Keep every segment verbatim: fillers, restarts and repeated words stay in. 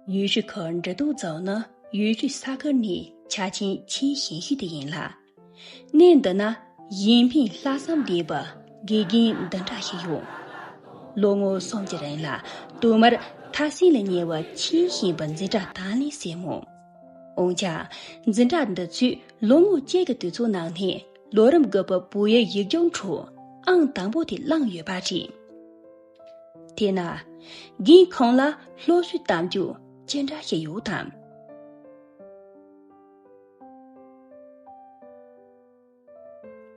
ཡུལ་ཤུལ་ཁུལ་འབྲི་སྟོད་རྫོང་ནི་ཡུལ་ཤུལ་ས་ཁུལ་ནས་ཆ་རྐྱེན་ཆེས་ཞན་ཤོས་དེ་ཡིན་ལ། གནས་འདི་ན་གཞན་ཕན་ལྷག་བསམ་ལྡན་པའི་དགེ་རྒན་འདི་འདྲ་ཞིག་ཡོད། ལོ་ངོ་གསུམ་གྱི་རིང་ལ་དུ་མར་ཐ་སིང་ལ་ཉེ་བའི་ཆེས་ཞན་པའི་འཛིན་གྲྭ་དང་ལེན་ཟེར་མོད། འོན་ཀྱང་འཛིན་གྲྭ་འདི་ཚོས་ལོ་ངོ་གཅིག་གི་དུས་ཚོད་ནང་ནས་ལོ་རིམ་དགུ་པའི་བོད་ཡིག་ཡིག་སྦྱོང་ཁྲོད་ཨང་དང་པོ་དེ་བླངས་ཡོད་པ་རེད། དེས་ན། རྒན་ཁོང་ལ་སློབ་གསོའི་གཏམ་རྒྱུད་ཅི་འདྲ་ཞིག་ཡོད་དམ།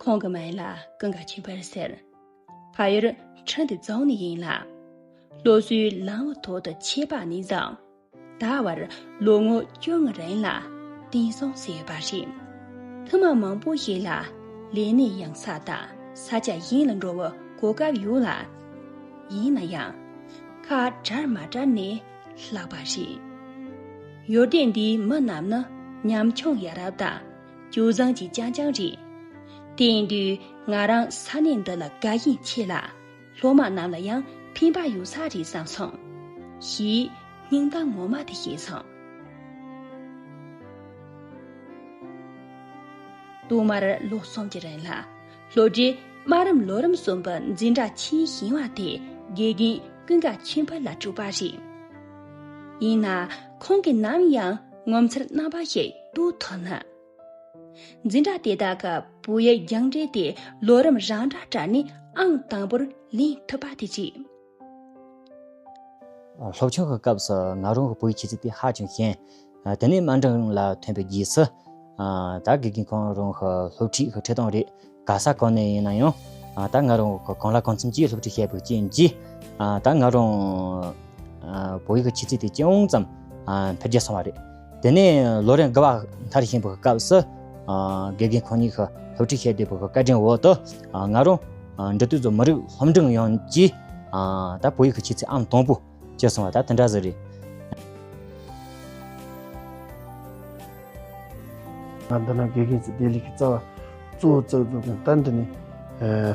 ཁོང་གི་མིང་ལ་ཀུན་དགའ་ཆོས་འཕེལ་ཟེར། ཕ་ཡུལ་ཁྲི་འདུ་རྫོང་ནས་ཡིན་ལ། སློབ་གསོའི་ལམ་བུ་ཐོག་ཏུ་ཆས་པ་ནས་བཟུང་ད་བར་ལོ་ངོ་བཅོ་ལྔ་རིང་ལ་བསྟན་སྲུང་བྱས་ཡོད་པ་རེད། ཐུན་མོང་མང་པོ་ཞིག་ལ་ལས་གནས་ཡང་ས་དང་ས་ཆ་གཞན་ལ་འགྲོ་བའི་གོ་སྐབས་ཡོད་ལ། ཡིན་ན་ཡང་ཁ་བྲལ་མ་བྲལ་ནས་ལྷག་པ་རེད། ཡུལ་སྡེ་འདིའི་མི་རྣམས་ནི་ཉམ་ཆུང་ཡ་རབས་དང་སྤྱོད་བཟང་གིས་རྐྱང་རྐྱང་རེད། དེ་ཡིན་དུས་ང་རང་ས་གནས་འདི་ལ་དགའ་ཞེན་ཆེ་ལ། སློབ་མ་རྣམས་ལ་ཡང་ཕན་པ་ཡོད་ས་རེད་བསམ་སོང་། ཞེས་སྙིང་གཏམ་ངོ་མ་དེ་བཤད་སོང་། ཐོག་མར་ལོ་གསུམ་གྱི་རིང་ལ་སློབ་གྲྭའི་དམའ་རིམ་ལོ་རིམ་གསུམ་པའི་འཛིན་གྲྭ་ཆེས་ཞན་པ་དེ་དགེ་རྒན་ཀུན་དགའ་ཆོས་འཕེལ་ལ་གྲུབ་པ་རེད། ཡིན་ན་ཁོང་གིས་ནམ་ཡང་ངོ་མཚར་རྣམ་པ་ཞིག་རྟོགས་ཐུབ་ན། འཛིན་གྲྭ་དེ་དག་གི་བོད་ཡིག་སྦྱང་འབྲེལ་དེ་ལོ་རིམ་རང་འདྲ་སྤྲད་ནས་ཨང་དང་པོར་ལེན་ཐུབ་པ་དེ་རེད། སློབ་ཆུང་གི་སྐབས་སུ་ང་རང་གི་བོད་ཡིག་ཤེས་ཚད་དེ་ཧ་ཅང་ཞན། དེ་ནས་དམའ་འབྲིང་ལ་ཐོན་པའི་རྗེས་སུ། ད་དགེ་རྒན་ཁོང་རང་གི་སློབ་ཁྲིད་ཀྱི་ཁྲིད་སྟངས་རེད། ག་ས་གང་ནས་ཡིན་ན་ཡང་། ད་ང་རང་གི་གང་ལ་གང་འཚམ་གྱིས་སློབ་ཁྲིད་བྱས་པའི་རྐྱེན་གྱིས། ད་ང་རང་བོད་ཡིག་གི་ཤེས་ཚད་དེ་ཅུང་ཙམ་འཕེལ་རྒྱས་སོང་བ་རེད། དེ་ནས་ལོ་རིམ་དགུ་པ་མཐར་ཕྱིན་པའི་སྐབས་སུ། དགེ་རྒན་ཁོང་གཉིས་ཀྱིས་སློབ་ཁྲིད་བྱས་བསྡད་པའི་བཀའ་དྲིན་འོག་ཏུ། ང་རང་འབྲི་སྟོད་མི་རིགས་སློབ་འབྲིང་ཡོངས་ཀྱིས་ད་བོད་ཡིག་གི་ཤེས་ཚད་ཨང་དང་པོ་བྱས་སོང་བ་ད་དེ་འདྲ་ཟིག་རེད། ང་འདི་ན་དགེ་རྒན་ཚོ་བདེ་ལེགས་ཀྱི་རྩ་བ་གཙོ་བོ་བཙུགས་འཛུགས་ཀྱི་ད་འདི་ནས་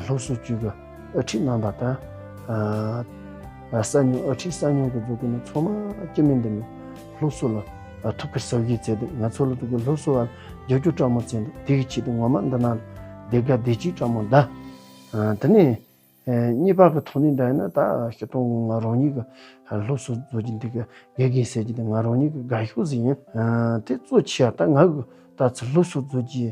སློབ་གསོ་བཅུ་གི་དབུ་ཁྲིད་རྣམ་པ་དང་། གསར་རྙིང་དབུ་ཁྲིད་གསར་རྙིང་གི་འཛུགས་ཀྱི་ནི་ཚང་མ་སྐྱེ་དམན་འདི་ནས་སློབ་གསོ་ལ་ཐུགས་ཁུར་གཟབ་རྒྱས་བྱས་ཏེ་ང་ཚོ་ལ་འཛུགས་ཀྱི་སློབ་གསོ་བ་རྒྱབ་སྐྱོར་སྤྲང་མོ་བྱས་འདུག་དེ་གི་ཆེད་དུ་ངོ་མ་འདི་ན་བདེ་དགའ་བདེ་སྐྱིད་སྤྲང་མོ་གདའ། དེ་ནས། གཉིས་པ་གི་ཐོག་ནས་འདྲ་ཡིན་ན་ད་སྤྱིར་བཏང་ང་རང་ཉིད་ཀྱི་སློབ་གསོ་བཟོ་རྒྱུ་འདི་གི་དགེ་རྒན་ཟེར་རྒྱུ་འདི་ང་རང་ཉིད་ཀྱི་དགའ་ཤོས་ཟིག་ཡིན། དེ་གཙོ་ཆེ་བ་ད་ང་གི་ད་ཚོད་སློབ་གསོ་བཟོ་རྒྱུ་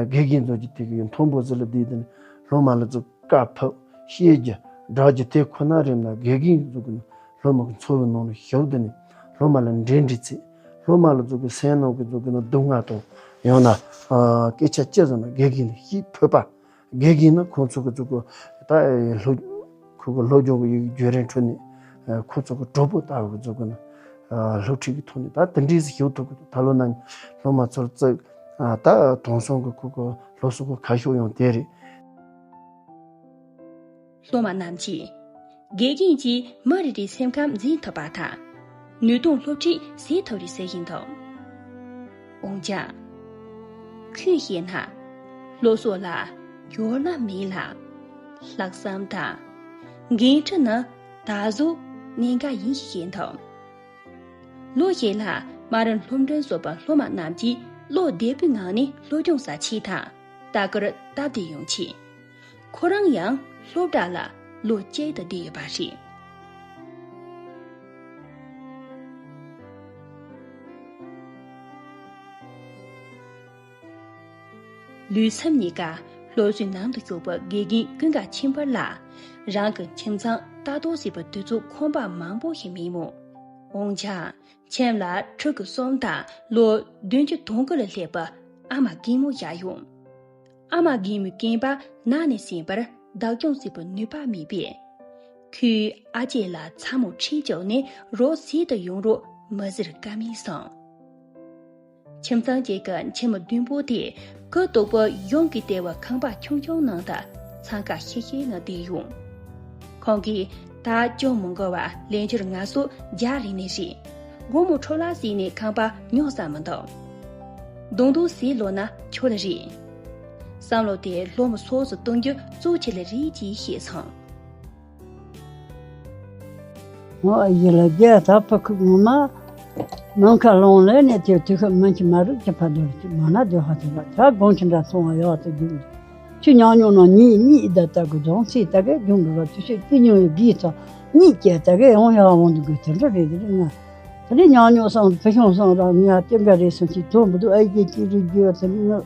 དགེ་རྒན་བཟོ་རྒྱུ་དེ་གི་མཐོན་པོ་ཟིག་ལ་བསྡད་དེ་ནི་སློབ་མ་ལ་ཚོ་བཀའ་ཕབ་བཤད་རྒྱུ་སྒྲོག་རྒྱུ་དེ་ཁོ་ན་རེད་ན་དགེ་རྒན་ཟིག་གི་ནི་སློབ་མ་གི་འཚོ་བའི་ནང་ལ་ཞུགས་དེ་ནི་སློབ་མ་ལ་འབྲེལ་འདྲིས་ཚེ་སློབ་མ་ལ་ཚོ་གི་སེམས་ནང་གི་ཚོ་གི་ནི་སྡུག་བསྔལ་དང་ཡང་ན་སྐད་ཆ་ཅི་ཟེར་ན་དགེ་རྒན་ལ་ཤེས་ཕོད་པ། དགེ་རྒན་ནི་ཁོང་ཚོ་གི་ཚོ་གི་ད་སློབ་ཁོ་གི་སློབ་སྦྱོང་གི་ཡིག་བརྒྱུད་རིམ་ཁྲོད་ནས་ཁོ་ཚོ་གི་གྲོགས་པོ་ལྟ་བུ་གི་ཚོ་གི་ནི་སློབ་ཁྲིད་ཀྱི་ཐོག་ནས་ད་དེ་འདྲའི་ཞིག་ཐུབ་གི་འདུག་ད་ལོ་ན་སློབ་མ་ཚོར་བརྩི་ད་དེང་སང་གི་ཁོ་གི་སློབ་གསོ་གི་ཁ་ཕྱོགས་ཡང་དེ་རེད། སློབ་མ་རྣམས་ཀྱིས་དགེ་རྒན་གྱིས་མི་རེ་རེའི་སེམས་ཁམས་འཛིན་ཐུབ་པ་དང་། ནུས་སྟོབས་སློབ་ཁྲིད་བྱེད་ཐུབ་རེད་ཟེར་བཞིན་འདུག་འོན་ཀྱང་། ཁོས་བཤད་ན། སློབ་གསོ་ལ་འགྱུར་ལྡོག་མེད་ལ། ལྷག་བསམ་དང་། འགན་འཁྲི་ནི་ད་གཟོད་གནད་འགག་ཡིན་ཞེས་བཤད་འདུག་ལོ་ཤས་ལ་དམའ་རིམ་སློབ་འབྲིང་སོགས་པའི་སློབ་མ་རྣམས་ཀྱིས་བློ་བདེ་པོའི་ངང་ནས་སློབ་སྦྱོང་བྱ་ཆེད་དང་ལྟ་སྐོར་སྟབས་བདེ་ཡོང་ཆེད། ཁོ་རང་ཡང་སློབ་གྲྭ་ལ་ལོ་གཅིག་ཏུ་བསྡད་ཡོད་པ་རེད། ལུས་སེམས་གཉིས་ཀ་སློབ་གསོའི་ནང་དུ་ཞུགས་པའི་དགེ་རྒན་ཀུན་དགའ་ཆོས་འཕེལ་ལ་རང་གི་ཁྱིམ་ཚང་ལྟ་རྟོག་བྱེད་པའི་དུས་ཚོད་ཁོམ་པ་མང་པོ་ཞིག་མེད་མོད། འོན་ཀྱང་ཁྱིམ་ལ་ཕྲུ་གུ་གསུམ་དང་ལོ་བདུན་ཅུ་དོན་དགུ་ལ་སླེབས་པའི་ཨ་མ་རྒན་མོ་བཞག་ཡོད། ཨ་མ་རྒན་མོའི་རྐང་པ་ན་ནས་ཟིན་པར་བདག་སྐྱོང་བྱེད་པའི་ནུས་པ་མེད་པས། ཁོས་ཨ་ཅེ་ལ་ཚ་མོ་ཁྲིད་བཅུག་ནས་རོགས་བྱེད་དུ་ཡོང་རོགས་མི་ཟེར་ཀ་མེད་སོང་། ཁྱིམ་ཚང་གཅིག་གི་ཁྱིམ་མི་བདུན་པོ་དེ་གུ་དོག་པོ་གཞུང་གིས་སྟེར་བའི་ཁང་པ་ཆུང་ཆུང་ནང་དུ་འཚང་ཁ་ཤིག་ཤིག་ངང་བསྡད་ཡོང་། ཁོང་གིས་ད་ཅུང་མི་འགོར་བར་ལས་འཁྱུར་ངལ་གསོ་རྒྱག་རན་ནི་རེད། སྒོར་མོ་འཕྲོ་བརླག་བྱས་ནས་ཁང་པ་ཉོ་ས་མི་འདུག་རྡུང་རྡེག་བྱེད་ལོག་ན་ཆོག་ལེ་རེད། བསམ་བློ་དེ་སློབ་མ་སོ་སོ་གཏོང་རྒྱུ་གཙོ་ཆེ་ལེ་རེད་ཅེས་བཤད་སོང་། ངོ་ཨ་ཡི་ལ་རྒྱ་ད་ཕ་ཁུག་ངོ་མ་ ནམ་མཁའ་ལོང་ལས་ནས་དེར་དུས་ཁ་མན་ཆད་མ་རིག་ཅི་ཕ་དོར་ཅི་མ་ན་དོ་ཧ་དོ་ར་ད་དགོང་ཆེན་འདྲ་སོང་བ་ཡག་ཏུ་རྒྱུག་ཆུ་ཉག་ཉོག་ན་གཉིད་གཉིད་ད་ལྟ་གི་རྫོང་ཚེ་ད་གའི་རྒྱུང་འགྲོ་ར་དུ་ཤེས་ཀྱི་ཉོ་ཡི་གིས་ཚོ་གཉིད་སྐྱེ་ད་གའི་ཡོང་ཡག་འོང་དུ་དགོས་དེ་འདྲ་རེད་དེ་རེད་ང་། དེ་ནས་ཉག་ཉོག་སང་བུ་ཆུང་སང་ར་ངས་སྐྱེ་འགའ་རེད་སོང་ཅིག་དོན་མི་འདུག་ཨ་ཡེ་ཅིག་རིག་རྒྱུ་དེ་ནི་ང་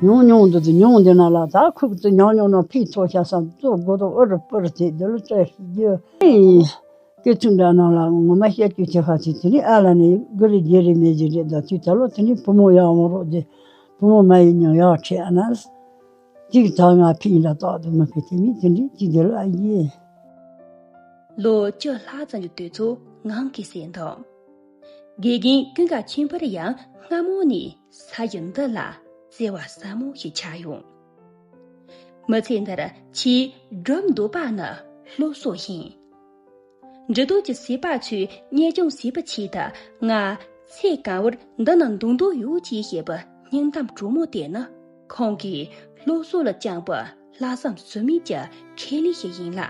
ཉུང་ཉུང་འདུག་དེ་ཉུང་འདི་ན་ལ་ད་ཁུག་ཏུ་ཉག་ཉོག་ན་ཕི་ཐོག་ཤ་སང་ཙོ་དགོ་དོ་ཨུ་རུ་པུ་རུ་དེ་འདི་ལ་བཙལ་ཤེས་རྒྱུ། སྐད་ཚིག་འདྲ་རྣམས་ལ་ངོ་མ་བཤད་རྒྱུ་དེ་ཧ་ཅིག་དེ་ནི་ཨ་ལ་ནི་དགུ་རེ་བརྒྱད་རེ་མེད་ཅིག་རེད་ད་དུས་ད་ལོ་དེ་ནི་བུ་མོ་ཡག་འོང་རོགས་དེ་བུ་མོ་མ་ཡིན་ཉང་ཡག་ཁྲིད་ཨ་ན། གཅིག་ད་ང་ཕི་ཡིན་ལ་ཏག་ཏུ་མི་ཕི་དེ་མི་དེ་འདྲི་གཅིག་དེ་ལ་ཨ་ཡེ། ལོ་བཅུ་ལྷག་ཙམ་གྱི་དུས་ཚོད་ངང་གིས་ཟིན་འདུག་དགེ་རྒན་ཀུན་དགའ་ཆོས་འཕེལ་ཡང་སྔ་མོ་ནས་ས་གཞི་འདི་ལ་བརྩེ་བ་ཟབ་མོ་ཞིག་ཆགས་ཡོང་། མི་ཚེ་འདིར་ཆེས་སྒྲུབ་འདོད་པ་ནི་སློབ་གསོ་ཡིན། འབྲི་རྡོ་གི་སྲིད་པ་ཚོས་གཉེར་སྐྱོང་བྱེད་པའི་ཆེད་དུ་ང་ཚེ་གང་བོར་འདི་ན་འདུག་འདོད་ཡོད་ཅེས་བཤད་པའི་སྙིང་གཏམ་དྲོན་མོ་དེ་ནི་ཁོང་གིས་སློབ་གསོ་ལ་བཅངས་པའི་ལྷག་བསམ་ཟོལ་མེད་ཀྱི་ཁས་ལེན་ཞིག་ཡིན་ལ།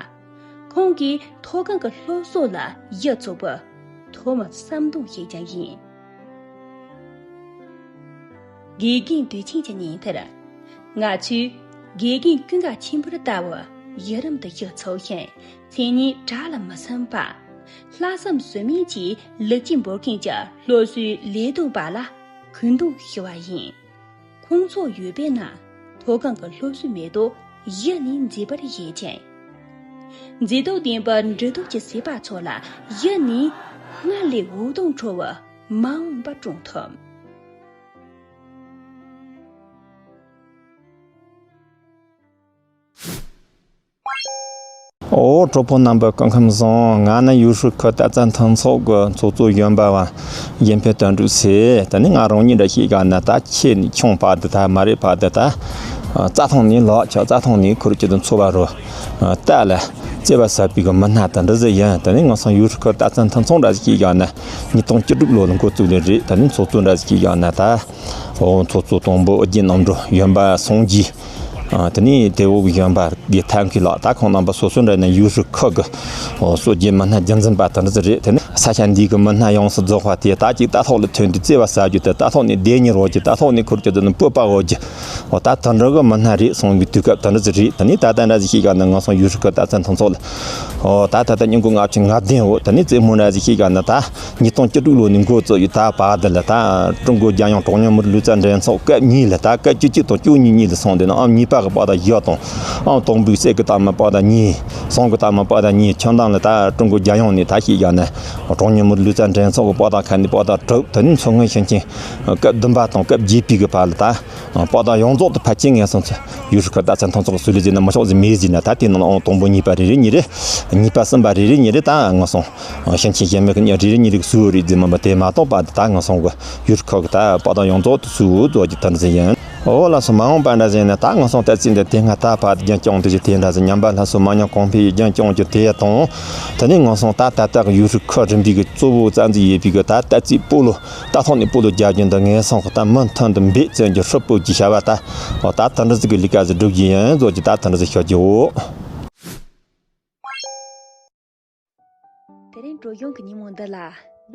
ཁོང་གིས་མཐོ་སྒང་གི་སློབ་གསོ་ལ་གཞི་བཙུགས་པའི་ཐོག་མའི་བསམ་དོན་ཞིག་ཀྱང་ཡིན། དགེ་རྒན་དུས་ཆེན་གྱི་ཉིན་དེར། ང་ཚོས་དགེ་རྒན་ཀུན་དགའ་ཆོས་འཕེལ་ལྟ་བུ་ཡུན་རིང་དུ་གཞི་ཚུགས་ཤིང་མཚན་སྙན་གྲགས་ལ་མི་སིམ་པ། ལྷག་བསམ་ཟོལ་མེད་ཀྱིས་ལེགས་སྐྱེས་འབུལ་མཁན་གྱི་སློབ་གསོའི་ལས་དོན་པ་ལ་གུས་འདུད་ཞུ་བ་ཡིན། ཁོང་ཚོ་ཡོད་པས་ན་མཐོ་སྒང་གི་སློབ་གསོའི་མེ་ཏོག་གཞི་ནས་མཛེས་པར་བྱེད་ཅིང་། མཛེས་སྡུག་ལྡན་པའི་འབྲི་རྡོ་གི་སྲིད་པ་ཚོ་ལ་གཞི་ནས་སྔར་ལས་འུད་གདུང་འཕྲོ་བའི་མ་འོངས་པ་བསྐྲུན་ཐུབ། ཨོ། གྲོགས་པོ་རྣམ་པ་སྐུ་ཁམས་བཟང་། ང་ནི་ཡུས་ཧྲུའུ་ཁུལ་ཏཱ་ཙན་མཐུན་ཚོགས་ཀྱི་ཚོགས་གཙོ་གཞོན་པ་བ་རྒྱལ་ཕན་དོན་གྲུབ་ཟེར། ད་ནི་ང་རང་ཉིད་འདྲ་ཞིག་ག་ན་ད་ཁྱེད་ནི་ཆུང་བར་དུ་ད་མ་རེད་བར་དུ་ད་རྩྭ་ཐང་ནས་ལག་ཆ་རྩྭ་ཐང་ནས་ཁུར་གྱི་དུ་འཚོ་བ་རོ་ལྟ་ལ་བརྩེ་བ་ཟབ་པའི་གི་མི་སྣ་དང་འདྲ་ཟེར་ཡིན། ད་ནི་ང་ཚོ་ཡུས་ཧྲུའུ་ཁུལ་ཏཱ་ཙན་མཐུན་ཚོགས་འདྲ་ཞིག་ག་ན་ཉིས་སྟོང་བཅུ་དྲུག་ལོ་ལ་འགོ་བཙུགས་ནི་རེད། ད་ནི་ཚོགས་གཙོ་འདྲ་ཞིག་ག་ན་ད། ཨོ། ཚོགས་གཙོ་དང་པོ་ཨོ་རྒྱན་རྣམ་གྲོལ་གཞོན་པ་སངས་རྒྱས། ཨ། དེ་ནས་དེ་འོག་གཞོན་པ་དགེ་ཐབས་མཁས་ལགས། ད་ཁོང་རྣམ་པ་སོ་སོ་འདྲ་ན་ཡུས་ཧྲུའུ་ཁུལ་གྱི་ཨོ་སྲོལ་རྒྱུན་མི་སྣ་རྒྱུན་འཛིན་པ་དེ་འདྲ་ཟིག་རེད། དེ་ནས་ས་ཆ་འདི་གི་མི་སྣ་ཡོངས་སུ་རྫོགས་པ་དེ་ད་ཅིག་རྟ་ཐོག་ལ་ཐོན་དུས་བརྩེ་བ་ཟ་རྒྱུ་དེ་རྟ་ཐོག་ནས་བསྡད་ཉེར་འོག་གི་རྟ་ཐོག་ནས་ཁུར་གྱི་དེ་ནི་སྤོབས་པ་འོག་གི་ཨོ་ད་དེ་འདྲ་གི་མི་སྣ་རེད་སོང་གི་དུས་སྐབས་དེ་འདྲ་ཟིག་རེད། དེ་ནས་ད་ལྟ་འདྲ་ཟིག་ཤེས་ག་ནི་ང་ཚོ་ཡུས་ཧྲུའུ་ཁུལ་ཏཱ་ཙན་མཐུན་ཚོགས་ལ་ཨོ་ད་ད་ལྟ་ཉིན་གུང་ལྔ་བཅུ་ང་བདུན་འོ་དེ་ནས་རྩེད་མོ་འདྲ་ཟིག་ཤེས་ག་ནི་ད། ཉིས་སྟོང་བཅུ་དྲུག་ལོ་ནས་འགོ་བཙུགས་ཡོད། ད་བར་དུ་ལ་ད་ཀྲུང་གོ་རྒྱལ་ཡོངས་གྲངས་ཉུང་མི་རིགས་ལུས་རྩལ་འགྲན་ཚོགས་སྐབས་གཉིས་ལ་ད་སྐབས་བཅུ་གཅིག་དང་བཅུ་གཉིས་གཉིས་ལ་སོང་སྟེ་ན་ཨང་གཉིས་པ་གི་པ་ད་བཞི་དང་ཨང་དང་པོའི་གསེར་གྱི་རྟགས་མ་པ་ད་གཉིས། ཟངས་ཀྱི་རྟགས་མ་པ་ད་གཉིས། ཁྱོན་བསྡོམས་ལ་ད་ཀྲུང་གོ་རྒྱལ་ཡོངས་ནས་ད་ཤེས་ཡ་ནས་གྲངས་ཉུང་མི་རིགས་ལུས་རྩལ་འགྲན་ཚོགས་ཀྱི་པ་ད་ཁ་ནས་པ་ད་དྲུག་ད་ནི་མཚོ་སྔོན་ཞིང་ཆེན་སྐབས་བདུན་པ་དང་སྐབས་བརྒྱད་པའི་གི་བར་ལ་ད། པ་ད་ཡོངས་རྫོགས་དུ་ཕལ་ཆེར་ངན་སོང་ཚོ་ཡུལ་ཤུལ་ཁ་ད་ཚན་ཐང་ཚོགས་སུ་ལུས་ཟིན་ན་མི་ཆོག་ཟིན་མེད་ཟིན་ན་ད་དེ་ནང་ཨང་དང་པོ་གཉིས་པ་རེ་རེ་གཉིས་རེ། གཉིས་པ་གསུམ་པ་རེ་རེ་གཉིས་རེ་ད་ངན་སོང་། ཞིང་ཆེན་གཞན་མི་གི་གཉིས་རེ་རེ་གཉིས་རེ་གི་སུའུ་རེ་ཟིན་མ་པ་དེ་མ་གཏོགས་པ་ད་ངན་སོང་གི་ཡུལ་ཁག་གི་ད་པ་ད་ཡོངས་རྫོགས་དུ་སུའུ་རྫོགས་ཀྱི་དར་ཟིན་ཡིན། ཨོ་ལགས་སོ། མ་འོངས་པ་འདྲ་ཟིན་ན་ད་ངན་སོང་ལྟ་ཚིག་འདི་དེ་སྔ་ད་པ་རྒྱན་སྐྱོང་དུ་ཅི་དེ་འདྲ་ཟིན་ཉམས་པ་ལྷ་སོ་མ་ཉམས་གོང་འཕེལ་ཡི་རྒྱན་སྐྱོང་གི་དེ་དང་། དེ་ནས་ངན་སོང་ད་ད་ལྟ་གི་ཡུལ་ཤུལ་ཁག་རིམ་པའི་གི་གཙོ་བོ་རྩ་འཛིན་ཡོད་པའི་གི་ད་ལྟ་ཚིག་སྤོ་ལོ། རྟ་ཐོག་ནས་སྤོ་ལོ་རྒྱག་རྒྱུ་འདི་ངན་སོང་གི་རྟ་མུ་མཐུད་དུ་འབད་བརྩོན་གྱི་ཧྲིལ་པོ་གྱི་བྱ་བ་ད། འོ་ད་དེ་འདྲ་ཟིག་གི་ལས་ཀ་ཟིག་སྒྲུབ་རྒྱུ་ཡིན་བཟོ་རྒྱུ་ད་དེ་འདྲ་ཟིག་ཤོད་རྒྱུའོ། དེ་རིང་བྲོ་གཞུང་གི་ཉིན་མོ་འདི་ལ་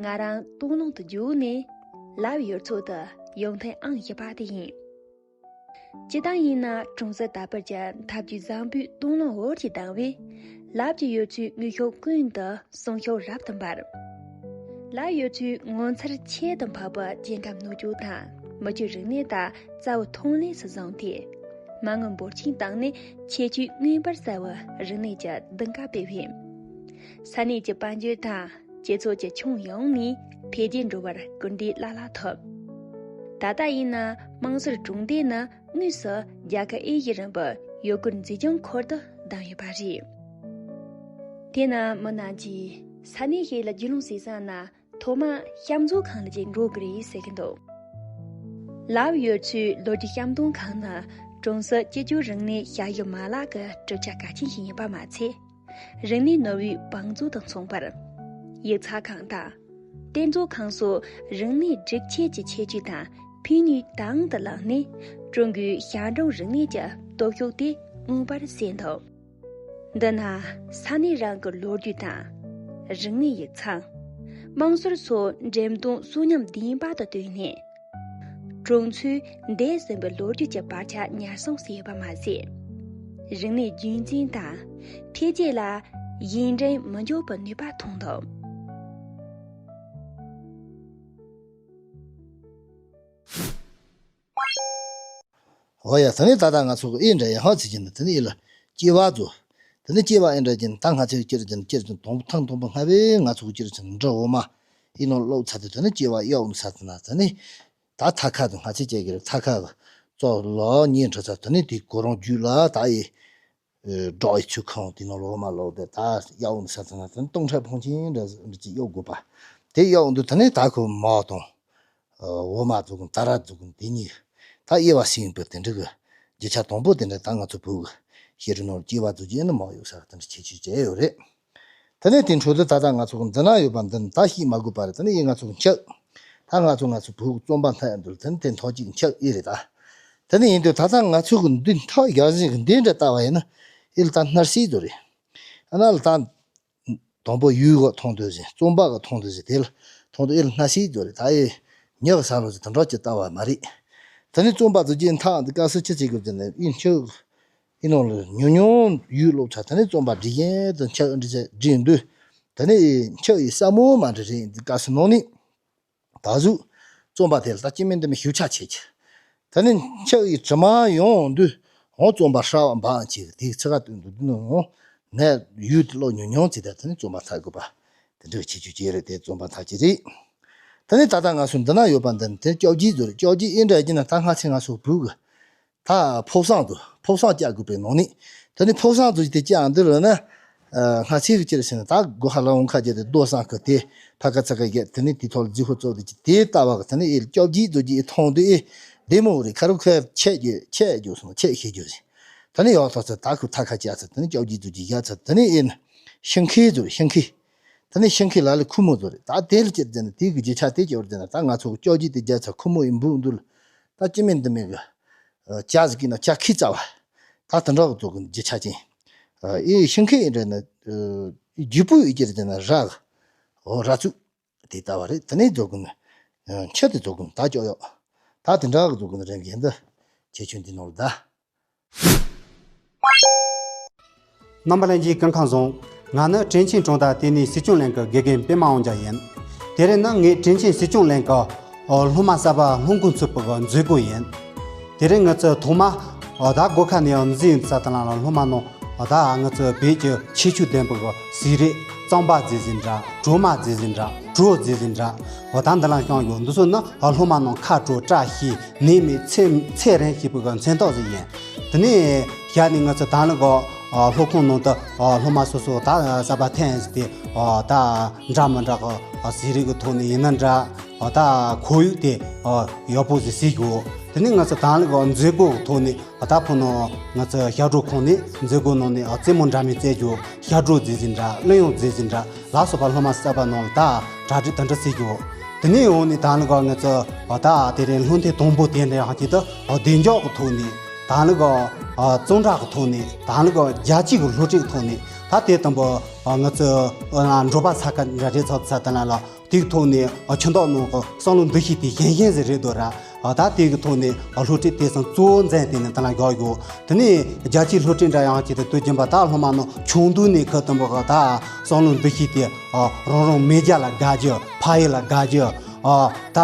ང་རང་སྟོད་ལུང་དུ་རྒྱུགས་ནས་ལབ་ཡུལ་ཚོ་དུ་ཡོང་ཐེངས་ཨང་བཞི་པ་དེ་ཡིན། སྤྱི་བཏང་ཡིན་ན་གྲོང་གསེབ་དར་སྤེལ་གྱི་འཐབ་ཇུས་བཟང་པོའི་སྟོད་ལུང་འོར་གྱིས་ལྡང་བས། ལབ་ཀྱི་ཡུལ་ཚོའི་དངོས་ཤུགས་ཀུན་ཏུ་སྲུང་སྐྱོབ་རབ་ཏུ་འབར། ལབ་ཡུལ་ཚོའི་ངོ་མཚར་ཁྱད་དུ་འཕགས་པའི་སྐྱེ་ཁམས་སྣོད་བཅུད་དང་མི་ཆོས་རིག་གནས་དག་རྩ་བ་ཐོན་ལས་སུ་བཟུང་སྟེ། མ་དངུལ་འབོར་ཆེན་བཏང་ནས་ཁྱད་ཆོས་མངོན་པར་གསལ་བའི་རིག་གནས་ཀྱི་གདེང་ཀ་སྤེལ་བས། ས་གནས་ཀྱི་དཔལ་འབྱོར་དང་སྤྱི་ཚོགས་ཀྱི་ཁྱོན་ཡོངས་ནས་འཕེལ་རྒྱས་འགྲོ་བར་སྐུལ་འདེད་སླ་ལྷག་ཐོབ། ད་ལྟ་ཡིན་ན་དམངས་སྲོལ་གྲོང་སྡེ་ནི་དངོས་སུ་རྒྱལ་ཁབ་དབྱེ་ཞིབ་རིམ་པའི་ཡུལ་སྐོར་མཛེས་ལྗོངས་ཁུལ་དུ་བདམས་ཡོད་པ་རེད། དེས་ན་མི་རྣམས་ཀྱིས་ས་གནས་ཤིག་ལ་རྒྱུས་ལོན་བྱེད་བསམ་ན་ཐོག་མར་གཤམ་འཛུགས་ཁང་ལ་ཅིག་འགྲོ་དགོས་རེད་ཟེར་གྱི་འདུག་ལབ་ཡུལ་ཚོའི་ལོ་རྒྱུས་གཤམ་སྟོན་ཁང་ནི་གྲོང་གསེབ་སྤྱི་སྤྱོད་རིག་གནས་ཞབས་ཞུ་མ་ལག་གི་གྲུབ་ཆ་གལ་ཆེན་ཞིག་ཡིན་པ་མ་ཚད། རིག་གནས་ནོར་བུའི་བང་མཛོད་དང་མཚུངས་པར། ཡིག་ཚགས་ཁང་དང་། རྟེན་མཛོད་ཁང་སོགས་རིག་གནས་སྒྲིག་ཆས་ཀྱི་ཁྱད་ཆོས་དང་ཕན་ནུས་དང་དུ་བླངས་ནས་ཀྲུང་གོའི་ཞིང་འབྲོག་རིག་གནས་ཀྱི་སྟོབས་ཤུགས་དེ་མངོན་པར་གསལ་འདུག་འདི་ན་ས་གནས་རང་གི་ལོ་རྒྱུས་དང་། རིག་གནས་ཡིག་ཚང་། མ་ དམངས་སྲོལ་སོགས་འགྲེམས་སྟོན་གསོན་ཉམས་ལྡན་པ་དང་བསྟུན་ནས། གྲོང་ཚོའི་འདས་ཟིན་པའི་ལོ་རྒྱུས་ཀྱི་བར་ཆ་ཉར་སྲུང་བྱས་པ་མ་ཟད། རིག་གནས་རྒྱུན་འཛིན་དང་འཕེལ་རྒྱས་ལ་གཞན་འདྲེན་མི་འཇོག་པའི་ནུས་པ་ཐོན་ཐུབ། འོ་ཡ། དེ་ནས་ད་ལྟ་ང་ཚོ་གི་ཨེ་འདྲ་ཡ་ཧ་ཚི་ཅན་དེ་ནས་ཨེ་ལ་སྐྱེ་བ་ཚོ། དེ་ནས་སྐྱེ་བ་ཨེ་འདྲ་ཅན་ད་ང་ཚོའི་སྐྱེ་རུ་ཅན་སྐྱེ་རུ་ཅན་དང་པོ་ཐེངས་དང་པོ་སྔ་བས་ང་ཚོ་གི་སྐྱེ་རུ་ཅན་འདྲ་འོ་མ་ཨེ་ནང་ལོག་ཚ་དེ་དེ་ནས་སྐྱེ་བ་ཡག་འོ་ས་དེ་ན་དེ་ནས་ད་ཐ་ཁ་དང་ང་ཚོའི་སྐྱེ་གི་རུ་ཐ་ཁ་གི་ཙོག་ལོ་ཉིན་འཕྲོ་ཚ་དེ་ནས་དེ་གོ་རང་རྒྱུད་ལ་ད་ཨེ། སྒྲོག་ཡི་ཆུ་ཁང་དེ་ནང་ལོགས་མ་ལོག་དེ་ད་གཡའ་འོང་ས་ཚང་ན་དེ་སྟོང་ཕྲག་ཕོན་ཆེན་འདྲ་འདྲ་ཅིག་གཡོག་དགོས་པ། དེ་གཡོག་འདུག་དེ་ནས་ད་ཁོ་མོ་དང་། འོ་མ་འཛུགས་ཀུན་ད་ར་འཛུགས་ཀུན་དེ་གཉིས་ད་དབྱེ་བ་ཟིན་པའི་དེ་འདྲ་གི་རྒྱུ་ཆ་དང་པོ་དེ་འདྲ་ད་ང་ཚོ་བོད་གི་ཤེས་རིག་ནང་སྐྱེ་བ་འཛུགས་རྒྱུ་ནི་མ་ཡོད་ས་དེ་འདྲ་ཁྱད་ཆོས་བྱས་ཡོད་རེད། དེ་ནས་དེ་འཕྲོ་དེ་ད་ལྟ་ང་ཚོ་གི་འཛིན་ན་ཡོད་པ་འདི་ནི་ད་ཤེས་མ་དགོས་པ་རེད། དེ་ནས་ཡིན་ང་ཚོ་གི་འཁྱག་ད་ང་ཚོ་ང་ཚོ་བོད་གི་རྩོམ་པ་མཐའ་ཡང་འདུལ་དེ་ནི་དེ་མཐའ་གཅིག་འཁྱག་ཨེ་རེད་ད། དེ་ནས་ཡིན་དུས་ད་ལྟ་ང་ཚོ་གི་འདི་མཐའ་ཡག་ཟིན་གི་འདི་འདྲ་ལྟ་བ་ཡིན་ན་ཨེ་ལ་ད་སྣར་སྲིད་དུ་རེད། ཨ་ན་ལ་ད་དང་པོ་ཡུལ་གི་མཐོང་དུས་ཟིན་རྩོམ་པ་གི་མཐོང་དུས་ཟིན་དེ་ལ་མཐོང་དུས་ཨེ་ལ་སྣར་སྲིད་དུ་རེད། ད་ཨེ་ཉག་ས་ལོ་ཟིན་དུ་འགྲོ་ཅི་ལྟ་བ་མ་རེད། དེ་ནས་རྩོམ་པ་དུ་རྒྱན་མཐའ་འདི་དཀའ་སུ་ཆི་བྱེད་དགོས་ཟེར་ན་ཨེ་འཁྱོག་ཨེ་ནང་ལ་ཉུང་ཉུང་ཡུལ་སློབ་གྲྭ་དེ་ནས་རྩོམ་པ་འབྲི་བཞིན་དུ་འཁྱག་འབྲི་བྱས་འབྲི་འདུག་དེ་ནས་འཁྱག་ཡི་ས་མོ་མ་འབྲི་རེད་འདི་དཀའ་སུ་ནང་ནས། ད་གཟོད། རྩོམ་པ་དེ་ལ་ད་སྐྱེ་དམན་འདི་མི་ཞིབ་ཆ་བྱེད་ཀྱི། དེ་ནས་འཁྱག་ཡི་དྲི་མ་ཡོང་དུས་འོང་རྩོམ་པ་ཧྲ་བ་འབའ་ཅིག་དེའི་ཚིག་ཁ་སྟོན་དུ་འདི་ནི་འོང་ནས་ཡུལ་དེ་ལོ་ཉུང་ཉུང་ཅིག་དང་དེ་ནས་རྩོམ་པ་ཚར་དགོས་པ་དེ་འདྲ་ཁྱད་ཆོས་ཅིག་རེད། དེ་རྩོམ་པ་ཚར་གྱི་རེད། དེ་ནས་ད་ལྟ་ང་ཚོ་འདི་ན་ཡོད་པ་འདི་ནི་དེ་སྐྱོབ་རྒྱས་ཚོ་རེད། སྐྱོབ་རྒྱས་ཨེ་འདྲ་ཡིན་ན་ད་སྔ་ཕྱི་ང་ཚོ་བོད་ཀྱི་ད་ཕོ་བསང་དུ་ཕོ་བསང་བཅའ་དགོས་པའི་ནང་ནས། དེ་ནས་ཕོ་བསང་དུ་དེ་བཅའ་འདི་རུ་ན། ཨ་སྔ་ཕྱི་གི་ཅི་རེད་ཟེར་ན་ད་སྒོ་ཧ་ལ་འོང་ཁ་རྒྱ་དེ་རྡོ་བསང་གི་དེ་ཕ་ཁ་ཚ་ཁ་རྒྱ་དེ་ནས་དེ་ཐོག་ལ་རྫི་ཧུ་ཙོག་དེ་ཅི་དེ་ལྟ་བ་གི་དེ་ནས་ཨེ་སྐྱོབ་རྒྱས་རྫོགས་རྒྱས་ཨེ་མཐོང་དུས་ཨེ་བདེ་མོ་རེད། ཁ་རུ་ཁ་ཆད་རྒྱུ་ཆད་རྒྱུ་སོང་ཆད་ཤེས་རྒྱུ་ཟིན། དེ་ནས་ཡོག་ཐོག་ཚ་ད་ཁུ་ཐ་ཁ་བཅའ་ཚ་དེ་ནས་སྐྱོབ་རྒྱས་རྫོགས་རྒྱས་བཞག་ཚ་དེ་ནས་ཨེ་ན་ཤིང་ཁའི་རྫོགས་ཤིང་ཁའི། དེ་ནས་ཤིང་ཁའི་ལ་ལས་ཁུ་མོ་རྫོགས་རེད། ད་དེ་ལ་ཅི་རེད་ཟེར་ན་དེ་གི་རྒྱུ་ཆ་དེ་ཅི་བར་ཟེར་ན་ད་ང་ཚོ་གི་སྐྱོབ་རྒྱས་དེ་བརྒྱབ་ཚ་ཁུ་མོ་ཨེ་འབུ་འདུལ། ད་སྐྱེ་དམན་འདི་མི་གི་ཨ་ལྕགས་ཟིག་གི་ན་ལྕགས་ཁའི་རྩ་བ། ད་དེ་འདྲ་གི་རྫོགས་གི་རྒྱུ་ཆ་ཅན། ཨེ་ཤིང་ཁའི་ཨེ་འདྲ་ན་ཨེ་རྒྱུ་སྤུས་ཨེ་ཅི་རེད་ཟེར་ན་ར་གི་འོ་ར་ཚུགས་དེ་ལྟ་བ་རེད། དེ་ནས་རྫོགས་གི་ན་ཨེ་ཁྱི་དེ་རྫོགས་གི་ན་ད་སྐྱོབ་ཡོག་ད་དེ་འདྲ་གི་རྫོགས་གི་ན་རང་གི་ཡིན་ད་ཁྱེད་ཆོས་འདི་ནོར་ད། རྣམ་པ་ལྷན་རྒྱས་སྐུ་ཁམས་བཟང་། ང་ནི་དྲིན་ཆེན་གྲོང་རྡལ་ལྟེ་གནས་སྲིད་སྐྱོང་གླིང་གི་དགེ་རྒན་པད་མ་དབང་རྒྱལ་ཡིན། དེ་རིང་ནི་ངས་དྲིན་ཆེན་སྲིད་སྐྱོང་གླིང་གི་སློབ་མ་གསར་པ་སློབ་འགོ་ཚུགས་པའི་མཛད་སྒོ་ཡིན། དེ་རིང་ང་ཚོས་ཐོག་མ་ད་སྒོ་ཁ་ནས་ཡང་འཛིན་ཡོད་ས་དེ་ལ་སློབ་མ་རྣམས་ད་ང་ཚོའི་བོད་ཀྱི་ཁྱད་ཆོས་ལྡན་པའི་ཟས་རིགས་རྩམ་པ་རྫས་ཟིན་འདྲ་གྲོ་མ་རྫས་ཟིན་འདྲ་གྲོ་རྫས་ཟིན་འདྲ་ད་འདི་ལ་བཤམས་ཡོད། འདི་ཚོ་ནི་སློབ་མ་རྣམས་ཁ་དྲོ་བཀྲ་ཤིས། ནད་མེད་ཚེ་ཚེ་རིང་ཞེས་པའི་མཚོན་རྟགས་ཤིག་ཡིན། དེ་ནས་ཞག་ནས་ང་ཚོ་དང་ལེ་གོ་སློབ་ཁང་ནང་དུ་སློབ་མ་སོ་སོ་ད་གསར་པ་འཐེན་ཟེར་ཏེ་ད་འདྲ་མི་འདྲ་གི་ཟས་རིགས་ཀྱི་ཐོག་ནས་ཡིན་ན་འདྲ་ད་ཁོར་ཡུག་དེ་ཡག་པོ་ཟིག་བཟོས་ཡོད། དེ་ནས་ང་ཚོ་དང་ལེ་གོ་མཛད་སྒོ་གི་ཐོག་ནས་ད་ཕུ་ནུ་ང་ཚོ་ཞབས་བྲོ་ཁང་ནས་མཛད་སྒོ་ནང་ནས་རྩེད་མོ་འདྲ་མིན་རྩེད་རྒྱུ་ཞབས་བྲོ་རྫས་ཟིན་འདྲ་གླུ་དབྱངས་རྫས་ཟིན་འདྲ། ལ་སོགས་པ་སློབ་མ་གསར་པ་རྣམས་ལ་ད་གྲ་སྒྲིག་དེ་འདྲ་བྱེད་རྒྱུ། དེ་ནས་འོང་ནས་ད་ལི་ག་ང་ཚོ་ད་དེ་རིང་སློབ་ཐོན་དང་པོ་དེ་འདྲ་ཡང་སྐྱིད་དུ་བདེ་འཇགས་ཀྱི་ཐོག་ནས་ད་ལི་ག་བཙོན་ར་གི་ཐོག་ནས་ད་ལི་ག་རྒྱལ་སྤྱི་གི་སློབ་ཁྲིད་ཀྱི་ཐོག་ནས་ད་དེ་དང་པོ་ང་ཚོ་འགྲོ་པ་ས་ཁ་འདྲ་རེད་ཚོགས་ས་དེ་ན་ལ་དེའི་ཐོག་ནས་ཁྱིམ་བདག་རྣམས་ཀྱི་བསམ་བློ་འདུ་ཤེས་དེ་གཞན་གཞན་ཟིག་རེད་འདུག་ར། ད་དེ་གི་ཐོག་ནས་སློབ་ཁྲིད་དེ་ཚང་གཙོ་བོ་འཛིན་དེ་ནས་ད་ལ་བཞག་ཡོད། དེ་ནས་རྒྱལ་སྤྱིའི་སློབ་ཁྲིད་འདྲ་ཡང་བྱས་ཏེ་དུས་རྒྱུན་པ་ད་སློབ་མ་རྣམས་ཆུང་དུས་ནས་ཁུ་དུམ་པ་གི་ད་བསམ་བློ་འདུ་ཤེས་དེ་རང་རང་མེས་རྒྱལ་ལ་དགའ་རྒྱུ་ཕ་ཡུལ་ལ་དགའ་རྒྱུ་ད་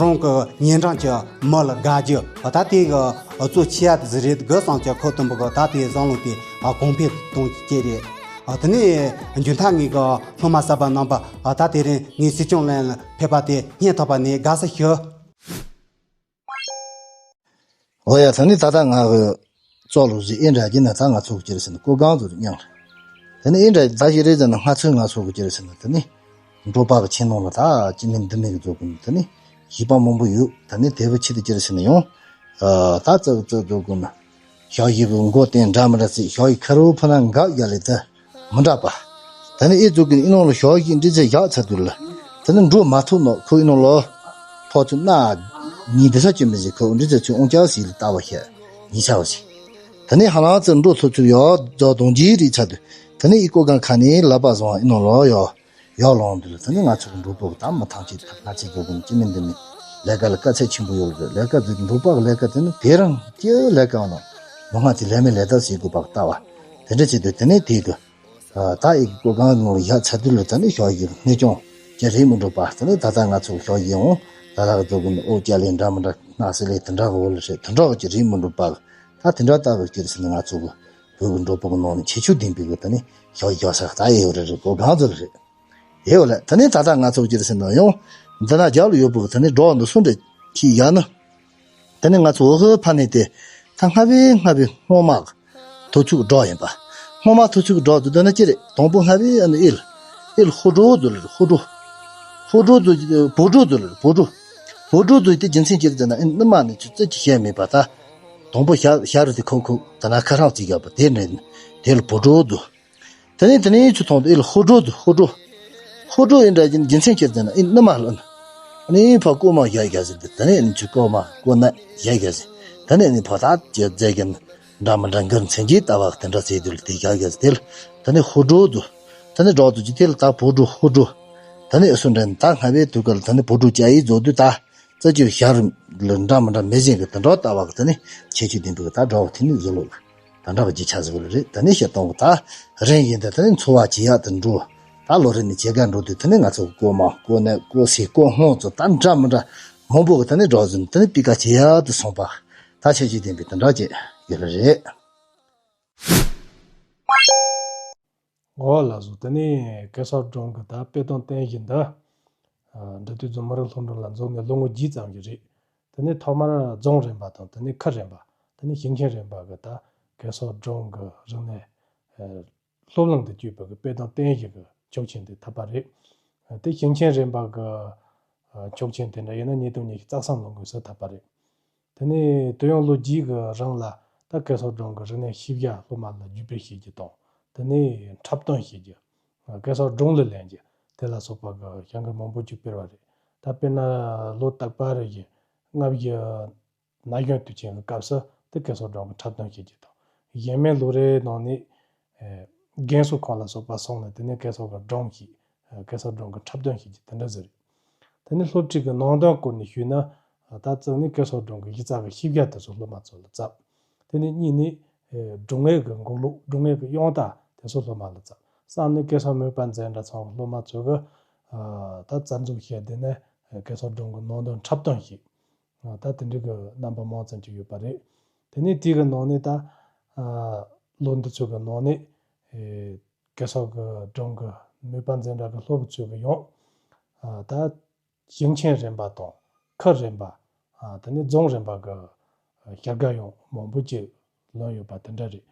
རང་གི་ཉེ་འགྲམ་གྱི་མི་ལ་དགའ་རྒྱུ་ད་དེ་གི་གཙོ་ཆེ་ཡ་དེ་ཟིག་རེད་དགོས་བསམ་གྱི་ཁུ་དུམ་པ་གི་ད་དེ་བསམ་བློ་དེ་གོང་འཕེལ་གཏོང་རྒྱུ་རེད། དེ་ནས་མཇུག་མཐར་ངེད་ཀྱི་སློབ་མ་གསར་པ་རྣམ་པ་ད་དེ་རིང་ངའི་སྲིད་སྐྱོང་གླིང་ལ་ཕེབས་པ་དེ་སྙིང་ཐག་པ་ནས་དགའ་བསུ་ཞུ། འོ་ཡ། ད་ནི་ད་ལྟ་ང་གི་ཙོག་ལུ་ཟིག་ཨེ་འདྲ་གྱི་ན་ད་ང་ཚོ་གི་ཅི་རེད་ཟེར་ན་ཀོ་གང་ཚོ་རེད་སྙམ་ལ། ད་ནི་ཨེ་འདྲ་ད་ཞིག་རེད་ཟེར་ན་ང་ཚོའི་ང་ཚོ་གི་ཅི་རེད་ཟེར་ན་ད་ནི་འབྲོག་པ་གི་ཆེ་ནང་ལ་ད་ཅི་མིན་འདི་མིན་གི་ཚོ་གི་ད་ནི་བྱིས་པ་མང་པོ་ཡོད། ད་ནི་དེ་བུ་ཆེ་དུ་ཅི་རེད་ཟེར་ན་ཡང་ད་ཙག་ཙག་ཚོ་གི་ན་ཞག་ཡི་གི་མགོ་བསྟན་འདྲ་མི་འདྲ་ཟིག་ཞག་ཡི་ཁ་རུ་ཕུ་ན་འགག་ཡ་ལེ་ད། མི་འདྲ་པ། ད་ནི་ཨེ་ཙུག་གི་ཨི་ནང་ལ་ཞོགས་ཀྱི་འདྲི་ཚེ་བཞག་ཚར་དུས་ལ། ད་ནི་འགྲོ་མ་ཐུབ་ནོ་ཁོ་ཨི་ནང་ལ། ཕོ་ཚོད་སྣ་གཉིས་འདི་ས་ཅི་མི་ཟིག་ཁོ་འདྲི་ཚེ་ཚུར་ཨོང་ཅག་ཟིག་ལ་ལྟ་བ་ཤེས། ཉི་ཚ་བ་ཟིག་ད་ནི་ཧ་ལང་ཚོ་འགྲོ་ཐུབ་ཚུལ་ཡོ་རྫོགས་གདོང་རྗེས་རིག་ཚར་དུས། ད་ནི་ཨི་ཀོ་གང་ཁ་ནས་ལབ་པ་བཟང་ཨི་ནང་ལ་ཡོ། ཡར་ལངས་དུས་ལ་དེ་ནས་ང་ཚོ་གི་མགྲོན་པོ་གི་ད་མི་ཐང་ཆད་ཐག་ང་ཚོའི་སྒོ་ཀུན་ཅི་མིན་འདི་མིན་ལས་ཀ་ལ་དཀའ་ཚེགས་ཆེན་པོ་ཡོད་རེད། ལས་ཀ་དེ་མགྲོན་པོ་གི་ལས་ཀ་དེ་ནི་དེ་རང་སྐྱེ་བོ་ལས་ཀ་ཡང་ན་མི་སྔ་དེ་ལས་མེད་ལས་ད་ཟེར་དགོས་པ་ལྟ་བ་དེ་འདྲ་བྱེད་དུས་དེ་ནས་དེ་གི་ད་ཨི་གི་གོ་གང་ནང་ལ་ཡ་ཚ་དུས་ལ་དེ་ནས་ཞོགས་ཀྱི་གནས་སྐྱོང་ཅི་རེད་མི་འགྲོ་པ་དེ་ནས་ད་ལྟ་ང་ཚོ་ཞོགས་ཀྱི་འོང་ད་ལྟ་གི་སྒོ་ཀུན་ཨོ་ཅག་ལས་འདྲ་མི་འདྲ་སྣ་ཟེར་ལས་དེ་འདྲ་གི་འོ་ལ་རེད། དེ་འདྲ་གི་ཅི་རེད་མི་འགྲོ་པ་གི་ད་དེ་འདྲ་ལྟ་བུ་སྐྱེ་ཟིན་ན་ང་ཚོ་གི་བོད་ཀྱི་མགྲོན་པོ་གི་ནང་ནས་ཁྱད་ཆོས་ལྡན་པའི་གི་དེ་ནས་ཞོགས་ཀྱི་ཞོགས་ས་ད་ཨེ་ཡོད་རེད། རེད་གོ་གང་ཚོད་རེད། ཡོད་ལ་དེ་ནས་ད་ལྟ་ང་ཚོ་སྤྱིར་ཟིན་ན་ཡང་འདི་ན་རྒྱབ་ལ་ཡོད་པོ་དེ་ནས་སྒྲོག་འདི་སུ་འདྲ་ཁྱི་ཡ་ནི། དེ་ནས་ང་ཚོ་འོ་ཧི་ཕ་ནས་དེ་ད་སྔ་བའི་སྔ་བའི་སྔོན་མ་གི་ཐོ་ཚུགས་སྒྲོག་ཡིན་པ། སྔོན་མ་ཐོ་ཚུགས་སྒྲོག་དུ་དོན་ན་ཅི་རེད། དང་པོ་སྔ་བའི་ཨ་ནི་ཨིལ་ཨིལ་ཧོ་ཌོ་དུ་ལ་ཧོ་ཌོ། ཧོ་ཌོ་དུ་བོ་ཌོ་དུ་ལ་བོ་ཌོ། བོ་ཌོ་དུ་དེ་རྒྱུ་མཚན་ཅི་རེད་ཟེར་ན་ཨིན་ནི་མ་ནི་ཆུ་ཙི་ཅི་བཤད་མེད་པ་ད། དང་པོ་ཞ་ཞ་རུ་དེ་ཁོ་ཁོ་ད་ན་ཁ་རང་ཅི་རྒྱབ་པ་དེ་ནས་དེ་ལ་བོ་ཌོ་དུ། དེ་ནས་དེ་ནས་ཆུ་ཐོང་དུ་ཨེ་ལ་ཧོ་ཀྲོ་དུ་ཧོ་ཀྲོ། ཧོ་ཀྲོ་ཡིན་འདྲ་ཡིན་རྒྱུ་མཚན་ཁྱེར་ཟེར་ན་ཨེ་ནི་མ་ལོན། ཨ་ནི་ཕ་ཀོ་མ་ཡ་ཡ་ཟེར་ཏེ་དེ་ནས་ཨ་ནི་ཆུ་ཀོ་མ་ཀོ་ན་ཡ་ཡ་ཟེར། དེ་ནས་ཨ་ནི་ཕ་ཐག་ཅེ་རྫས་ཀྱི་འདྲ་མི་འདྲ་འགར་མཚན་གྱིས་ལྟ་བ་དེ་འདྲ་ཟེར་དུས་ལ་དེ་ཡ་ཡ་ཟེར་དེ་ལ་དེ་ནས་ཧོ་ཀྲོ་དུ། དེ་ནས་འགྲོ་དུ་ཅི་དེ་ལ་ད་ཕོ་ཀྲོ་ཧོ་ཀྲོ། དེ་ནས་ཨེ་སུ་འདྲ་ད་སྔ་བའི་དུས་སྐབས་ལ་དེ་ནས་ཕོ་ཀྲོ་ཅ་ཡི་རྫོགས་དུས་ད། རྩ་ཆེའི་ཞར་ལ་འདྲ་མི་འདྲ་མེད་བཞིན་གྱི་དུད་འགྲོ་ལྟ་བ་གི་དེ་ནི་ཁྱད་ཆོས་ལྡན་པའི་ད་འགྲོ་བ་དེ་ནི་བཟོ་ལོ་ལ་དུད་འགྲོ་གི་རྒྱུ་ཆ་བཟོ་ལ་རེད། དེ་ནི་ཤེས་སྟོང་གི་ད་རིང་ཡིན་ད་དེ་ནི་འཚོ་བ་བྱེད་ཡག་དུ་འགྲོ། ད་ལོ་རེ་ནི་བྱེད་ག་འགྲོ་དུས་དེ་ནི་ང་ཚོ་གི་ཀོ་མ་ཀོ་ནད་ཀོ་སི་ཀོ་སྔོ་ཚོ་ད་འདྲ་མི་འདྲ་མང་པོ་གི་དེ་ནི་འགྲོ་བཟོ་ནི་དེ་ནི་སྤུས་ཀ་བྱེད་ཡག་དུ་སོང་པ་ད་ཁྱད་ཆོས་ལྡན་པའི་དུད་འགྲོ་བྱེད་ཡོད་ལ་རེད། འོ་ལགས་སོ། དེ་ནས་གེ་སར་སྒྲུང་གི་ད་དཔེ་དང་རྟེན་གཞི་འདི། ཨ། འབྲི་དུས་རྫོང་མི་རིགས་སློབ་འབྲིང་ལ་འཛུལ་ནས་ལོ་ངོ་བརྒྱད་ཙམ་ཞིག་རེད། དེ་ནས་ཐོག་མར་རྫོང་རིམ་པ་དང་དེ་ནས་ཁུལ་རིམ་པ། དེ་ནས་ཞིང་ཆེན་རིམ་པ་གི་ད་གེ་སར་སྒྲུང་གི་རིག་གནས། ཨ། སློབ་གླིང་དུ་བསྐྱོད་པའི་གི་དཔེ་དང་རྟེན་གཞི་གི་ཆོག་མཆན་དེ་ཐོབ་པ་རེད། ཨ། དེ་ཞིང་ཆེན་རིམ་པ་གི། ཨ། ཆོག་མཆན་དེ་འདྲ་ཡིན་ན་ཉིས་སྟོང་ཉི་ཤུ་རྩ་གསུམ་ལོ་འགོས་སུ་ཐོབ་པ་རེད། དེ་ནས་དུས་ཡུན་ལོ་བརྒྱད་ཀྱི་རིང་ལ་ད་གེ་སར་སྒྲུང་གི་རིག་གནས་ཤེས་བྱ་སློབ་མ་ལ་བརྒྱུད་སྤེལ་བྱེད་རྒྱུ་དང་། དེ་ནས་འཁྲབ་སྟོན་བྱེད་རྒྱུ། གེ་སར་སྒྲུང་ལ་ལེན་རྒྱུ། དེ་ལ་སོགས་པ་གི་བྱ་འགུལ་མང་པོ་ཅིག་སྤེལ་བ་རེད། ད་དཔེར་ན་ལོ་རྟག་པ་རེ་བཞིན་ལྔ་བཞི་ན་གཞོན་དུས་ཆེན་གྱི་སྐབས་སུ་དེ་གེ་སར་སྒྲུང་གི་འཁྲབ་སྟོན་བྱེད་རྒྱུ་དང་། གཞན་མའི་ལོ་རེའི་ནང་ནས། ཨེ། རྒན་གསོ་ཁང་ལ་སོགས་པ་སོང་ནས་དེ་ནས་གེ་སར་གྱི་སྒྲུང་ཞིག་ཨེ། གེ་སར་སྒྲུང་གི་འཁྲབ་སྟོན་ཞིག་གི་དེ་འདྲ་ཟེར། དེ་ནས་སློབ་ཁྲིད་ཀྱི་ནང་དོན་སྐོར་ནས་ཞུས་ན། ད་གཙོ་ནི་གེ་སར་སྒྲུང་གི་གཞི་རྩ་གི་ཤེས་བྱ་དེ་ཚོ་སློབ་མ་ཚོ་ལ་བསླབ། དེ་ནས་གཉིས་ནི། ཨེ། སྒྲུང་ངག་གི་འགོ་ལུགས་སྒྲུང་ངག་གི་དབྱངས་རྟ་དེ་ཚོ་སློབ་མ་ལ་བསླབ། གསུམ་ནི་གེ་སར་མོས་པ་འཛིན་གྲྭ་ཚང་གི་སློབ་མ་ཚོ་གི། ཨ། ད་རྩ་འཛུགས་བྱས་དེ་ནས་གེ་སར་སྒྲུང་གི་ནང་དོན་འཁྲབ་སྟོན་ཞིག་ད་དེ་འདྲ་གི་རྣམ་པ་མང་ཙམ་ཅིག་ཡོད་པ་རེད། དེ་ནས་དེ་གི་ནང་ནས་ད། ཨ། ལོ་འདི་ཚོ་གི་ནང་ནས། ཨེ། གེ་སར་གྱི་སྒྲུང་གི་མོས་པ་འཛིན་གྲྭ་གི་སློབ་ཕྲུག་ཚོ་གི་ཡང་། ཨ། ད་ཞིང་ཆེན་རིམ་པ་དང་ཁུལ་རིམ་པ། ཨ། དེ་ནས་རྫོང་རིམ་པ་གི་བྱ་དགའ་ཡང་མང་པོ་ཅིག་ལོན་ཡོད་པ་དེ་འདྲ་རེད།